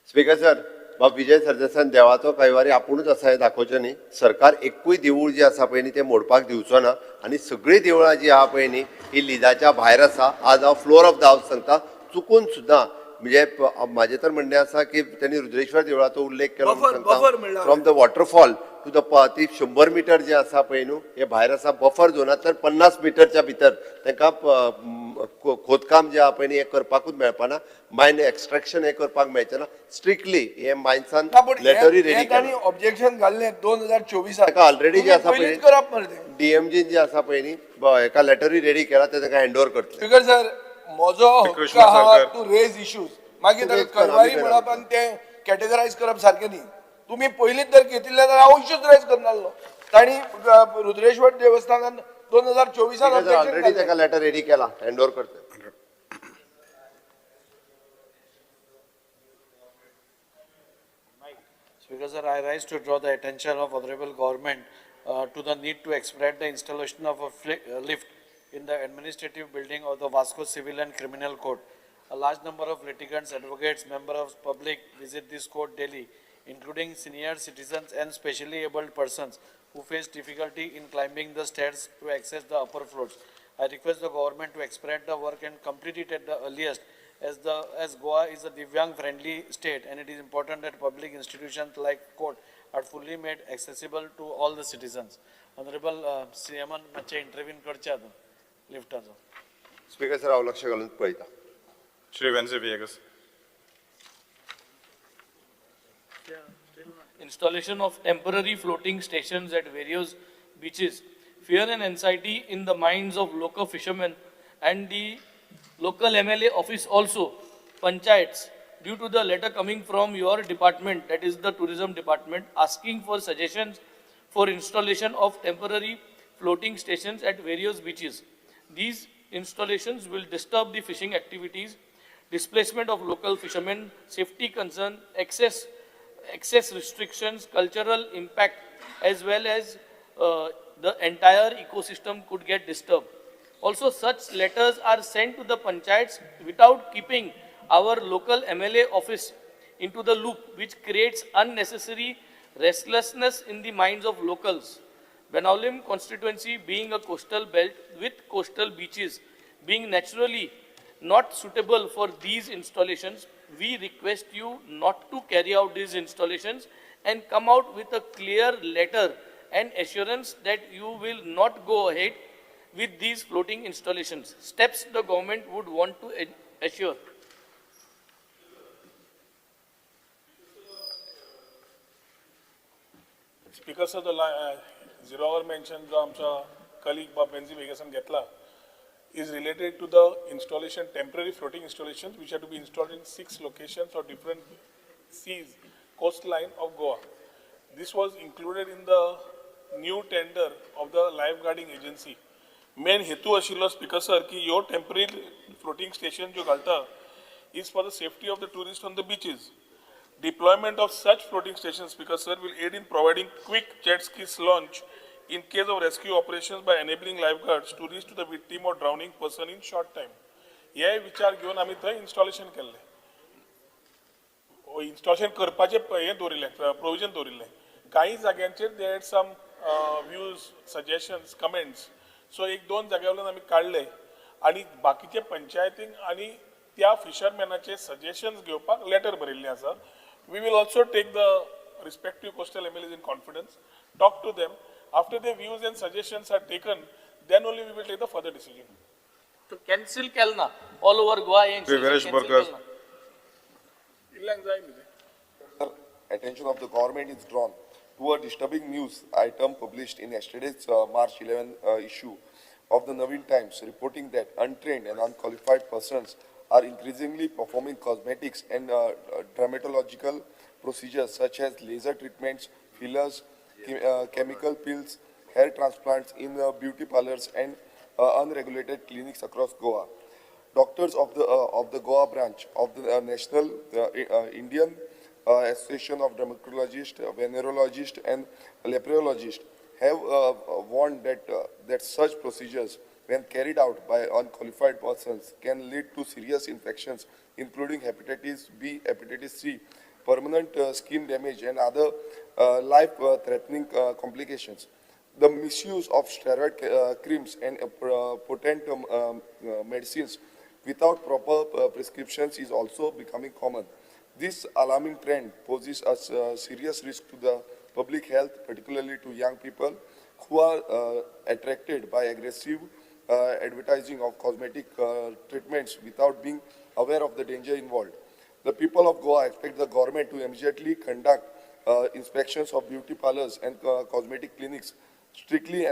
स्पीकर सर, बाब विजय सरदेसान देवाचो कैवारी आपुणूच आसा हें दाखोवचें न्ही. सरकार एकूय देवूळ जी आसा पळय न्ही तें मोडपाक दिवचो ना आनी सगळीं देवळां जी आहा पळय न्ही ही लिजाच्या भायर आसा. आज हांव फ्लोर ऑफ the house सांगता, चुकून सुद्दां म्हणजे म्हाजें तर म्हणणें आसा की त्यांनी रुद्रेश्वर देवळाचो उल्लेख केलो सांगता, from the waterfall to the ती 100 मिटर जे आसा पळय न्हू हे भायर आसा. बफर झोनांतल्यान 50 मिटरच्या भितर तांकां खोदकाम जें आहा पळय न्ही हें करपाकूच मेळपाना, मायन एक्स्ट्रेक्शन हें करपाक मेळचें ना. स्ट्रिक्टली हे मायन्सान लेटरूय रेडी केलें. ऑब्जेक्शन घाल्लें 2024 ताका ऑलरेडी जे आसा पळय डीएमजीन जे आसा पळय न्ही एका लेटरूय रेडी केला, ते ताका हँड ओवर करतले. स्पीकर सर, म्हजो हक्क आहा टू रेज इश्यूज. मागीर ताका कारवाई म्हणप आनी तें कॅटेगरायज करप सारकें न्ही. तुमी पयलींच जर घेतिल्लें जाल्यार हांव इश्यूज रेज करनासलो. तांणी रुद्रेश्वर देवस्थानान 2024 ऑलरेडी ताका लेटर रेडी केला, हँड ओवर करतले. Speaker sir, I rise to draw the attention of honorable government to the need to expedite the installation of a lift in the administrative building of the Vasco Civil and Criminal Court. A large number of litigants, advocates, members of public visit this court daily, including senior citizens and specially abled persons who face difficulty in climbing the stairs to access the upper floors. I request the government to expedite the work and complete it at the earliest, as Goa is a Divyang friendly state and it is important that public institutions like court are fully made accessible to all the citizens. Honorable CM मातशें intervene करचे आतां लिफ्टाचो. Speaker sir, हांव लक्ष घालून पळयता. Shri Venzy Viegas. Installation of temporary floating stations at various beaches. Fear and anxiety in the minds of local fishermen and the local MLA office also, panchayats, due to the letter coming from your department, that is the tourism department, asking for suggestions for installation of temporary floating stations at various beaches. These installations will disturb the fishing activities, displacement of local fishermen, safety concern, access restrictions, cultural impact, as well as the entire ecosystem could get disturbed. Also, such letters are sent to the panchayats without keeping our local MLA office into the loop, which creates unnecessary restlessness in the minds of locals. Benaulim constituency being a coastal belt with coastal beaches being naturally not suitable for these installations, we request you not to carry out these installations and come out with a clear letter and assurance that you will not go ahead with these floating installations. Steps the government would want to assure. Speaker sir, the zero hour mention जो आमचा colleague बाब वेन्झी वेगसन घेतला is related to the installation, temporary floating installations which are to be installed in 6 locations or different seas, coastline of Goa. This was included in the new tender of the lifeguarding agency. Main hetu ashilo Speaker sir ki your temporary floating station jo ghalta is for the safety of the tourists on the beaches. Deployment of such floating stations, Speaker sir, will aid in providing quick jet skis launch in case of rescue operations by enabling lifeguards to reach to the victim or drowning person in short time. हे विचार घेवन आमी थंय installation केल्लें, installation करपाचें हें दवरिल्लें, provision दवरिल्लें. कांय जाग्यांचेर they had some views, suggestions, comments, so एक दोन जाग्या वयल्यान आमी काडले आनी बाकीचे पंचायतींक आनी त्या फिशरमॅनाचे सजेशन्स घेवपाक लेटर बरयल्लें आसा. We will also take the respective coastal MLAs in confidence, talk to them. After their views and suggestions are taken, then only we will take the further decision. To cancel केल ना all over Goa हें Shri Veeresh Borkar. इल्ल्यांक जाय न्ही तें. Attention of the government is drawn to a disturbing news item published in yesterday's March 11 issue of the Navin Times, reporting that untrained and unqualified persons are increasingly performing cosmetics and dermatological procedures such as laser treatments, fillers, chemical peels, hair transplants in beauty parlors and unregulated clinics across Goa. Doctors of the Goa branch of the National Indian Association of Dermatologists, Venerologists and Leprologists have warned that such procedures, when carried out by unqualified persons, can lead to serious infections, including hepatitis B, hepatitis C, permanent skin damage, and other life-threatening complications. The misuse of steroid creams and potent medicines without proper prescriptions is also becoming common. This alarming trend poses a serious risk to the public health, particularly to young people who are attracted by aggressive advertising of cosmetic treatments without being aware of the danger involved. The people of Goa expect the government to immediately conduct inspections of beauty parlors and cosmetic clinics, strictly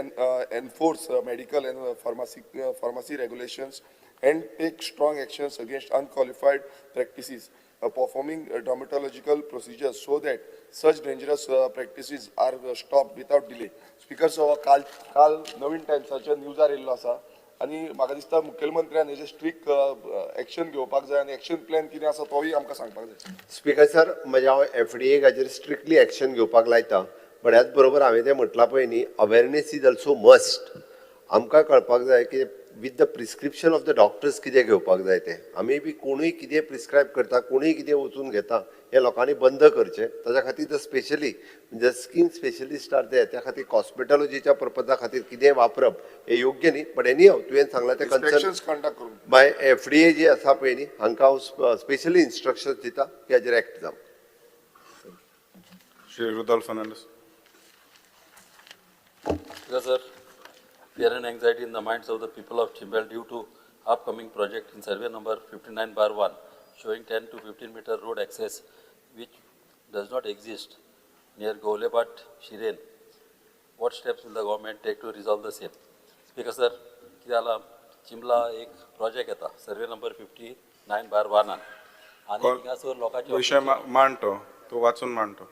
enforce medical and pharmacy regulations, and take strong actions against unqualified practices performing dermatological procedures so that such dangerous practices are stopped without delay. Speaker sir, काल काल नवीन टायम्साच्या न्यूजार येयल्लो आसा आनी म्हाका दिसता मुखेलमंत्र्यान हेजेर strict action घेवपाक जाय आनी एक्शन प्लॅन कितें आसा तोय आमकां सांगपाक जाय. स्पीकर सर, म्हज्या हांव एफडीए हाजेर स्ट्रिक्टली एक्शन घेवपाक लायता, बट ह्याच बरोबर हांवें तें म्हटलां पळय न्ही, अवेरनेस is also must. आमकां कळपाक जाय की with the prescription of the doctors कितें घेवपाक जाय तें. आमी बी कोणूय कितें प्रिस्क्रायब करता, कोणूय कितें वचून घेता, हें लोकांनी बंद करचें. ताच्या खातीर जर स्पेशली म्हणजे स्कीन स्पेशलिस्ट are there, त्या खातीर कॉस्मेटॉलॉजीच्या पर्पजा खातीर कितें वापरप हें योग्य न्ही. बट एनी हाव तुवें सांगलां तें कन्सर्न बाय एफडीए जी आसा पळय न्ही, हांकां हांव स्पेशली इन्स्ट्रक्शन्स दिता की हाजेर एक्ट जावं. Shri Rudolf Fernandes. Sir, fear and anxiety in the minds of the people of Chimbel due to upcoming project in survey number 59/1 showing 10 to 15 meter road access which does not exist near Golebat Shiren. What steps will the government take to resolve the same? Speaker sir, कितें जालां, चिंबला एक project येता survey number 59/1 आनी थिंगासर लोकांचे विशय मांडतो, तो वाचून मांडतो.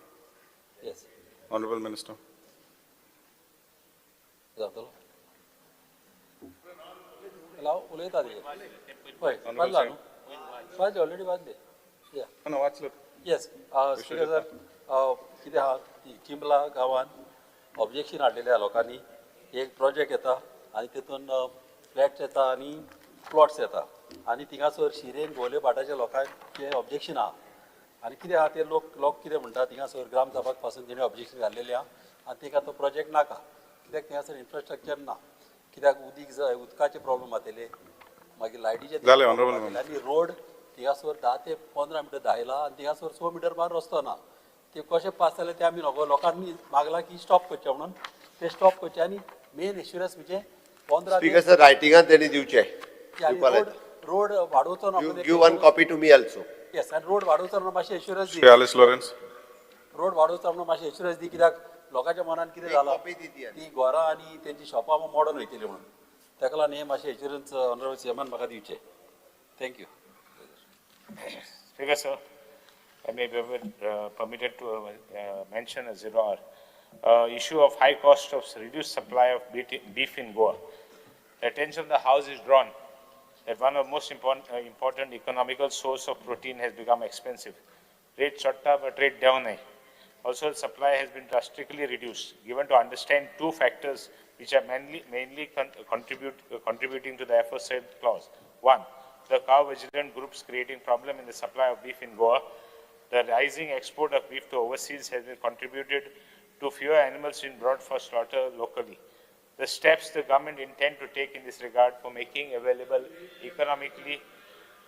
Yes. Honourable minister. जातलो उलयता ते हय, वाचला न्हू, वाचले ऑलरेडी वाचले. ना वाचलो. येस स्पीकर सर, कितें आहा, चिंबला गांवान ऑब्जेक्शन हाडलेलें आहा लोकांनी. एक प्रोजेक्ट येता आनी तितून फ्लॅट्स येता आनी प्लॉट्स येता आनी थिंगासर शिरेन गोवले भाटाच्या लोकांचें ऑब्जेक्शन आहा. आनी कितें आहा ते लोक कितें म्हणटा, थिंगासर ग्रामसभाक पासून तेणी ऑब्जेक्शन घाल्लेलें आहा आनी तेका तो प्रोजेक्ट नाका, कित्याक थिंगासर इन्फ्रास्ट्रक्चर ना, कित्याक उदीक जाय, उदकाचे प्रॉब्लम जातले, मागीर लायटीचे आनी रोड थिंगासर 10 ते 15 मिटर धायला आनी थिंगासर 100 मिटर बार रस्तो ना. ते कशें पास जाले ते आमी नको, लोकांनी मागला की स्टॉप करचें म्हणून, ते स्टॉप करचें. आनी मेन एश्युरन्स म्हणजे 15 स्पीकर सर, रायटिंगान तेणी दिवचें, रोड वाडोवचो ना. Give one copy to me also. Yes, आनी रोड वाडोवचो ना मातशें एश्युरन्स दी. रोड वाडोवचो म्हणून मातशें एश्युरन्स दी, कित्याक लोकांच्या मनान कितें जालां, ती घरां आनी तेंची शॉपां मोडून वयतली म्हणून, ताका लागून हें मातशें एश्युरन्स ऑनरेबल सीएमान म्हाका दिवचें. Thank you. Speaker sir, I may be permitted to mention a zero hour issue of high cost of reduced supply of beef in Goa. The attention of the House is drawn that one of the most important economical source of protein has become expensive. Rate chatta but rate down hai. Also, supply has been drastically reduced. Given to understand two factors which are mainly contributing to the aforesaid clause. One, the cow vigilant groups creating problem in the supply of beef in Goa. The rising export of beef to overseas has been contributed to fewer animals being brought for slaughter locally. The steps the government intend to take in this regard for making available economically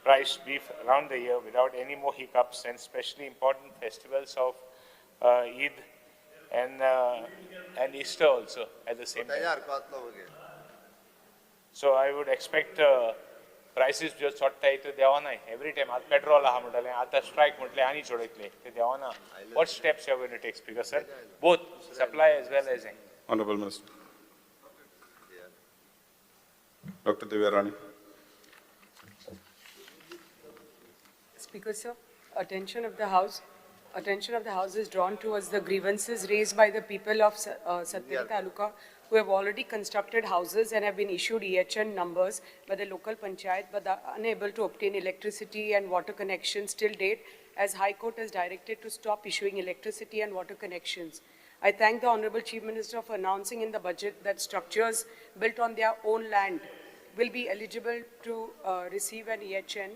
priced beef around the year without any more hiccups, and especially important festivals of Eid and Easter also at the same time. So I would expect prices ज्यो चडटाय त्यो देंवनाय every time. आतां petrol आहा म्हणटालें, आतां strike म्हटलें आनी चडयतले, ते देंवना. What steps you are going to take, Speaker sir, both supply as well as Honorable Minister. Dr. Divya Rani. Speaker sir, attention of the House. Attention of the House is drawn towards the grievances raised by the people of Sattari Taluka who have already constructed houses and have been issued EHN numbers by the local panchayat but are unable to obtain electricity and water connections till date, as High Court has directed to stop issuing electricity and water connections. I thank the Honorable Chief Minister for announcing in the budget that structures built on their own land will be eligible to receive an EHN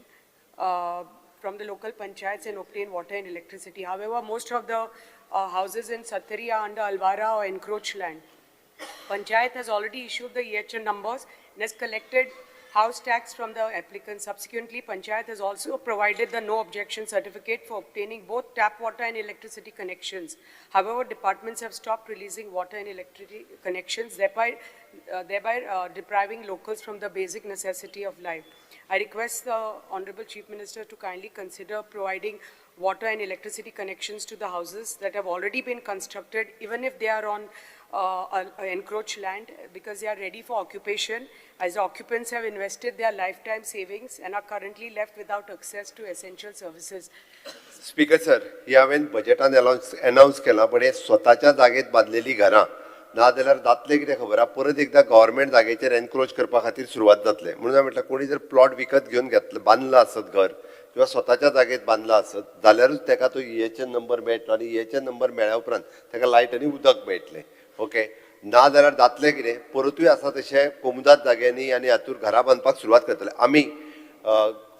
from the local panchayats and obtain water and electricity. However, most of the houses in Sattari are under Alvara or encroached land. Panchayat has already issued the EHN numbers and has collected house tax from the applicants. Subsequently, Panchayat has also provided the no objection certificate for obtaining both tap water and electricity connections. However, departments have stopped releasing water and electricity connections, thereby depriving locals from the basic necessity of life. I request the Honorable Chief Minister to kindly consider providing water and electricity connections to the houses that have already been constructed, even if they are on encroached land, because they are ready for occupation, as the occupants have invested their lifetime savings and are currently left without access to essential services. Speaker sir, ही हांवें बजेटान announce केलां, पण हे स्वताच्या जागेत बांदलेली घरां ना जाल्यार जातलें कितें खबर आहा, परत एकदां गव्हर्मेंट जागेचेर एनक्रोच करपा खातीर सुरवात जातलें. म्हणून हांवें म्हटलें कोणी जर प्लॉट विकत घेवन घेतलो, बांदला आसत घर किंवा स्वताच्या जागेत बांदला आसत जाल्यारूच ताका तो EHN number मेळटलो आनी EHN number मेळ्ळ्या उपरांत ताका लायट आनी उदक मेळटलें. ओके, ना जाल्यार जातलें कितें, परतूय आसा तशें कोमुदाद जाग्यांनी आनी हातूर घरां बांदपाक सुरवात करतले. आमी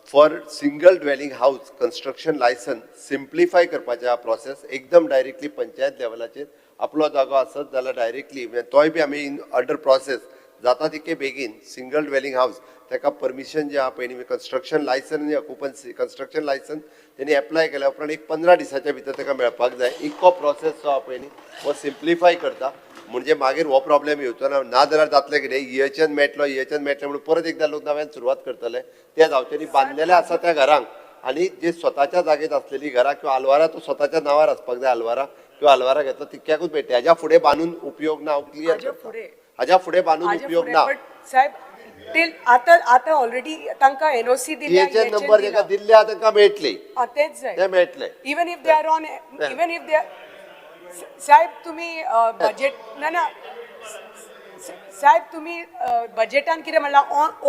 for single dwelling house construction licence simplify करपाचें प्रोसेस एकदम डायरेक्टली पंचायत लेवलाचेर आपलो जागो आसत जाल्यार डायरेक्टली तोय बी आमी इन अंडर प्रोसेस जाता तितके बेगीन सिंगल ड्वेलिंग हावस ताका परमिशन जें आहा पळय न्ही, कन्स्ट्रक्शन लायसन आनी ऑक्युपन्सी कन्स्ट्रक्शन लायसन तेणी एप्लाय केल्या उपरांत एक 15 दिसाच्या भितर ताका मेळपाक जाय. इतको प्रोसेस जो आहा पळय न्ही हो सिम्प्लिफाय करता, म्हणजे मागीर हो प्रॉब्लेम येवचो ना. ना जाल्यार जातलें कितें, EHN मेळटलो, EHN मेळटलें म्हणून परत एकदां लोक नव्यान सुरवात करतले, ते जावचें न्ही. बांदलेले आसा त्या घरांक आनी जे स्वताच्या जागेत आसलेली घरां किंवा आलवारा तो स्वताच्या नांवार आसपाक जाय, आलवारा किंवा आलवारा घेतलो तितक्याकूच मेळटा, हाज्या फुडें बांदून उपयोग ना. क्लियर, हाज्या फुडें बांदून उपयोग ना. साहेब, आतां आतां ऑलरेडी तांकां एनओसी दिल्या, EHN number तांकां दिल्ले तांकां मेळटली, तेच जाय, ते मेळटले. Even if they are on, even if they are, साहेब तुम्ही बजेट ना ना साहेब तुम्ही बजेटान कितें म्हणलां,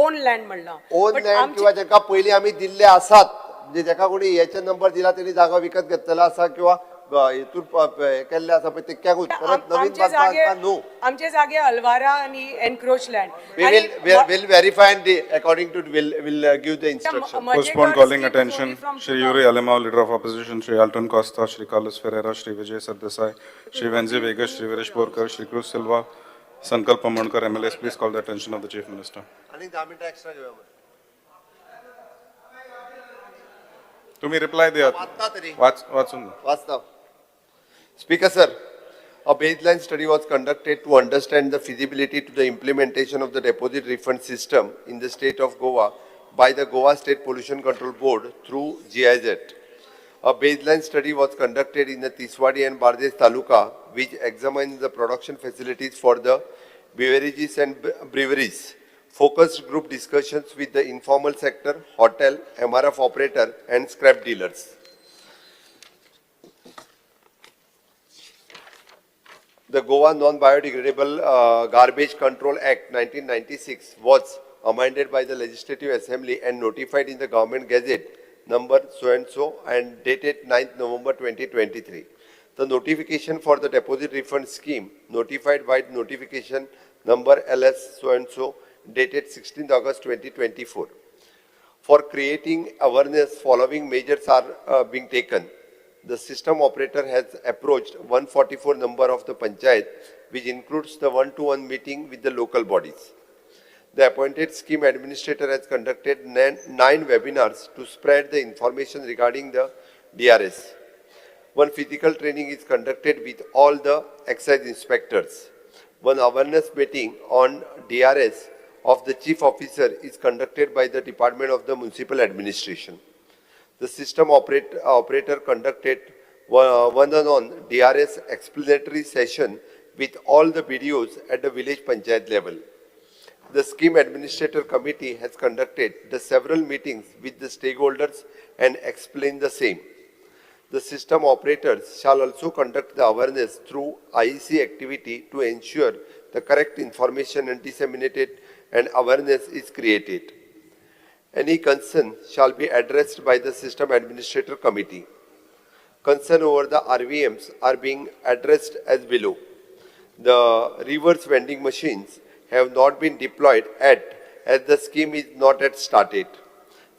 ओन लँड म्हणलां, ओन लँड किंवा जांकां पयलीं आमी दिल्ले आसात, म्हणजे जाका कोणी EHN number दिला तेणी जागो विकत घेतलेलो आसा किंवा हेतून केल्ले आसा पळय तितक्याकूच परत नवीन बांदपाक न्हू. आमचे जागे अल्वारा आनी encroach land. Will verify and according to will give the instruction. Postpone calling attention Shri Yuri Alemao, Leader of Opposition, Shri Alton Costa, Shri Carlos Ferreira, Shri Vijay Sardesai, Shri Venzi Vegas, Shri Viresh Borkar, Shri Cruz Silva, Sankalp Amonkar, MLAs, please call the attention of the Chief Minister. आनी 10 मिनटां extra घेवया. तुम्ही reply दियात. वाचून वाचता. Speaker sir, a baseline study was conducted to understand the feasibility to the implementation of the deposit refund system in the state of Goa by the Goa State Pollution Control Board through GIZ. A baseline study was conducted in the Tiswadi and Bardez Taluka, which examined the production facilities for the beverages and breweries. Focused group discussions with the informal sector, hotel, MRF operator and scrap dealers. The Goa Non-Biodegradable Garbage Control Act 1996 was amended by the Legislative Assembly and notified in the Government Gazette number so-and-so and dated 9th November 2023. The notification for the deposit refund scheme notified by notification number LS so-and-so dated 16th August 2024. For creating awareness, following measures are being taken. The system operator has approached 144 number of the panchayat, which includes the one-to-one meeting with the local bodies. The appointed scheme administrator has conducted 9 webinars to spread the information regarding the DRS. One physical training is conducted with all the excise inspectors. One awareness meeting on DRS of the chief officer is conducted by the Department of the Municipal Administration. The system operator conducted one-on-one DRS explanatory session with all the BDOs at the village panchayat level. The scheme administrator committee has conducted the several meetings with the stakeholders and explained the same. The system operators shall also conduct the awareness through IEC activity to ensure the correct information and disseminated and awareness is created. Any concern shall be addressed by the system administrator committee. Concern over the RVMs are being addressed as below. The reverse vending machines have not been deployed as the scheme is not yet started.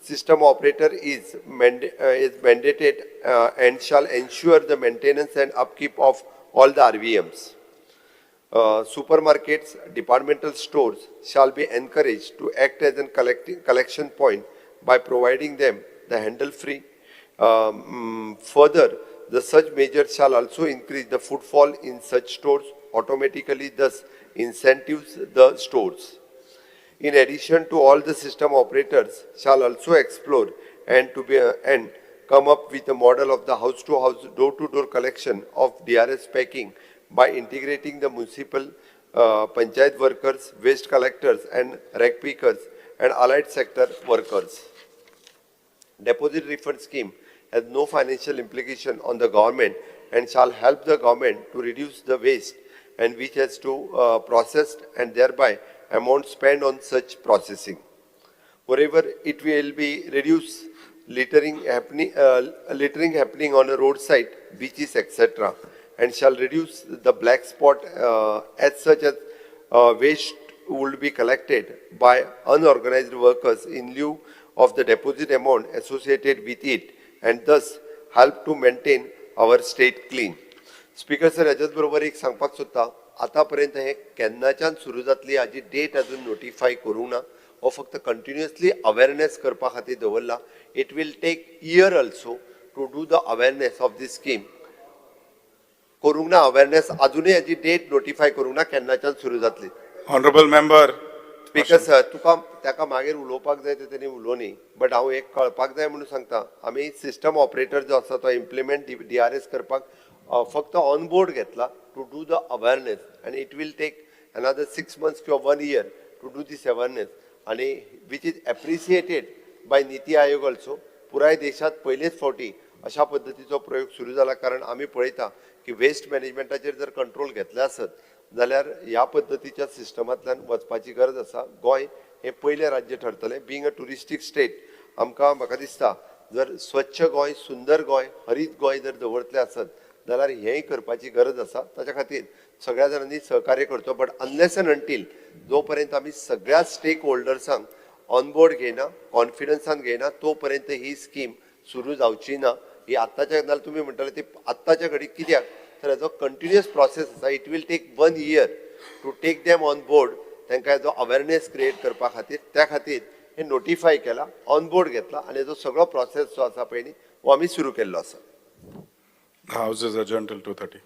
System operator is mandated and shall ensure the maintenance and upkeep of all the RVMs. Supermarkets, departmental stores shall be encouraged to act as a collection point by providing them the handle free. Further, the such measures shall also increase the footfall in such stores automatically, thus incentives the stores. In addition to all, the system operators shall also explore and come up with a model of the house-to-house, door-to-door collection of DRS packing by integrating the municipal panchayat workers, waste collectors and rag pickers and allied sector workers. Deposit refund scheme has no financial implication on the government and shall help the government to reduce the waste and which has to processed and thereby amount spent on such processing. Wherever it will be reduce littering happening on a roadside, beaches, etc., and shall reduce the black spot as such as waste would be collected by unorganized workers in lieu of the deposit amount associated with it, and thus help to maintain our state clean. Speaker sir, हाच्याच बरोबर एक सांगपाक सोदता, आतापर्यंत हे केन्नाच्यान सुरू जातली हाजी date अजून नोटिफाय करूंक ना. हो फक्त कंटिन्युअसली अवेरनेस करपा खातीर दवरला. It will take year also to do the awareness of this scheme. करूंक ना अवेरनेस अजूनय हाजी डेट नोटिफाय करूंक ना केन्नाच्यान सुरू जातली. Honourable member. स्पीकर सर, तुका ताका मागीर उलोवपाक जाय ते तेणी उलोवनी, बट हांव एक कळपाक जाय म्हणून सांगता. आमी सिस्टम ऑपरेटर जो आसा तो इम्प्लिमेंट DRS करपाक फक्त ऑन बोर्ड घेतला to do the awareness, and it will take another 6 months किंवा 1 year to do this awareness, आनी which is appreciated by NITI Aayog also. पुराय देशांत पयलेच फावटी अशा पद्दतीचो प्रयोग सुरू जाला, कारण आमी पळयता की वेस्ट मॅनेजमेंटाचेर जर कंट्रोल घेतले आसत जाल्यार ह्या पद्दतीच्या सिस्टमांतल्यान वचपाची गरज आसा. गोंय हें पयलें राज्य ठरतलें. बीइंग अ ट्युरिस्टीक स्टेट आमकां म्हाका दिसता जर स्वच्छ गोंय, सुंदर गोंय, हरीत गोंय जर दवरतलें आसत जाल्यार हेंय करपाची गरज आसा. ताच्या खातीर सगळ्या जाणांनी सहकार्य करचो, बट अनलेस एंड अंटील जो पर्यंत आमी सगळ्या स्टेक होल्डर्सांक ऑन बोर्ड घेयना, कॉन्फिडन्सान घेयना, तो पर्यंत ही स्कीम सुरू जावची ना. ही आत्ताच्या नाल्यार तुमी म्हणटाले ती आत्ताच्या घडीक कित्याक तर हेजो कंटिन्युअस प्रोसेस आसा. It will take 1 year to take them on board, तांकां हेजो अवेरनेस क्रिएट करपा खातीर. त्या खातीर हे नोटिफाय केला, ऑन बोर्ड घेतला आनी हेजो सगळो प्रोसेस जो आसा पळय न्ही हो आमी सुरू केल्लो आसा. The House is adjourned till 2:30.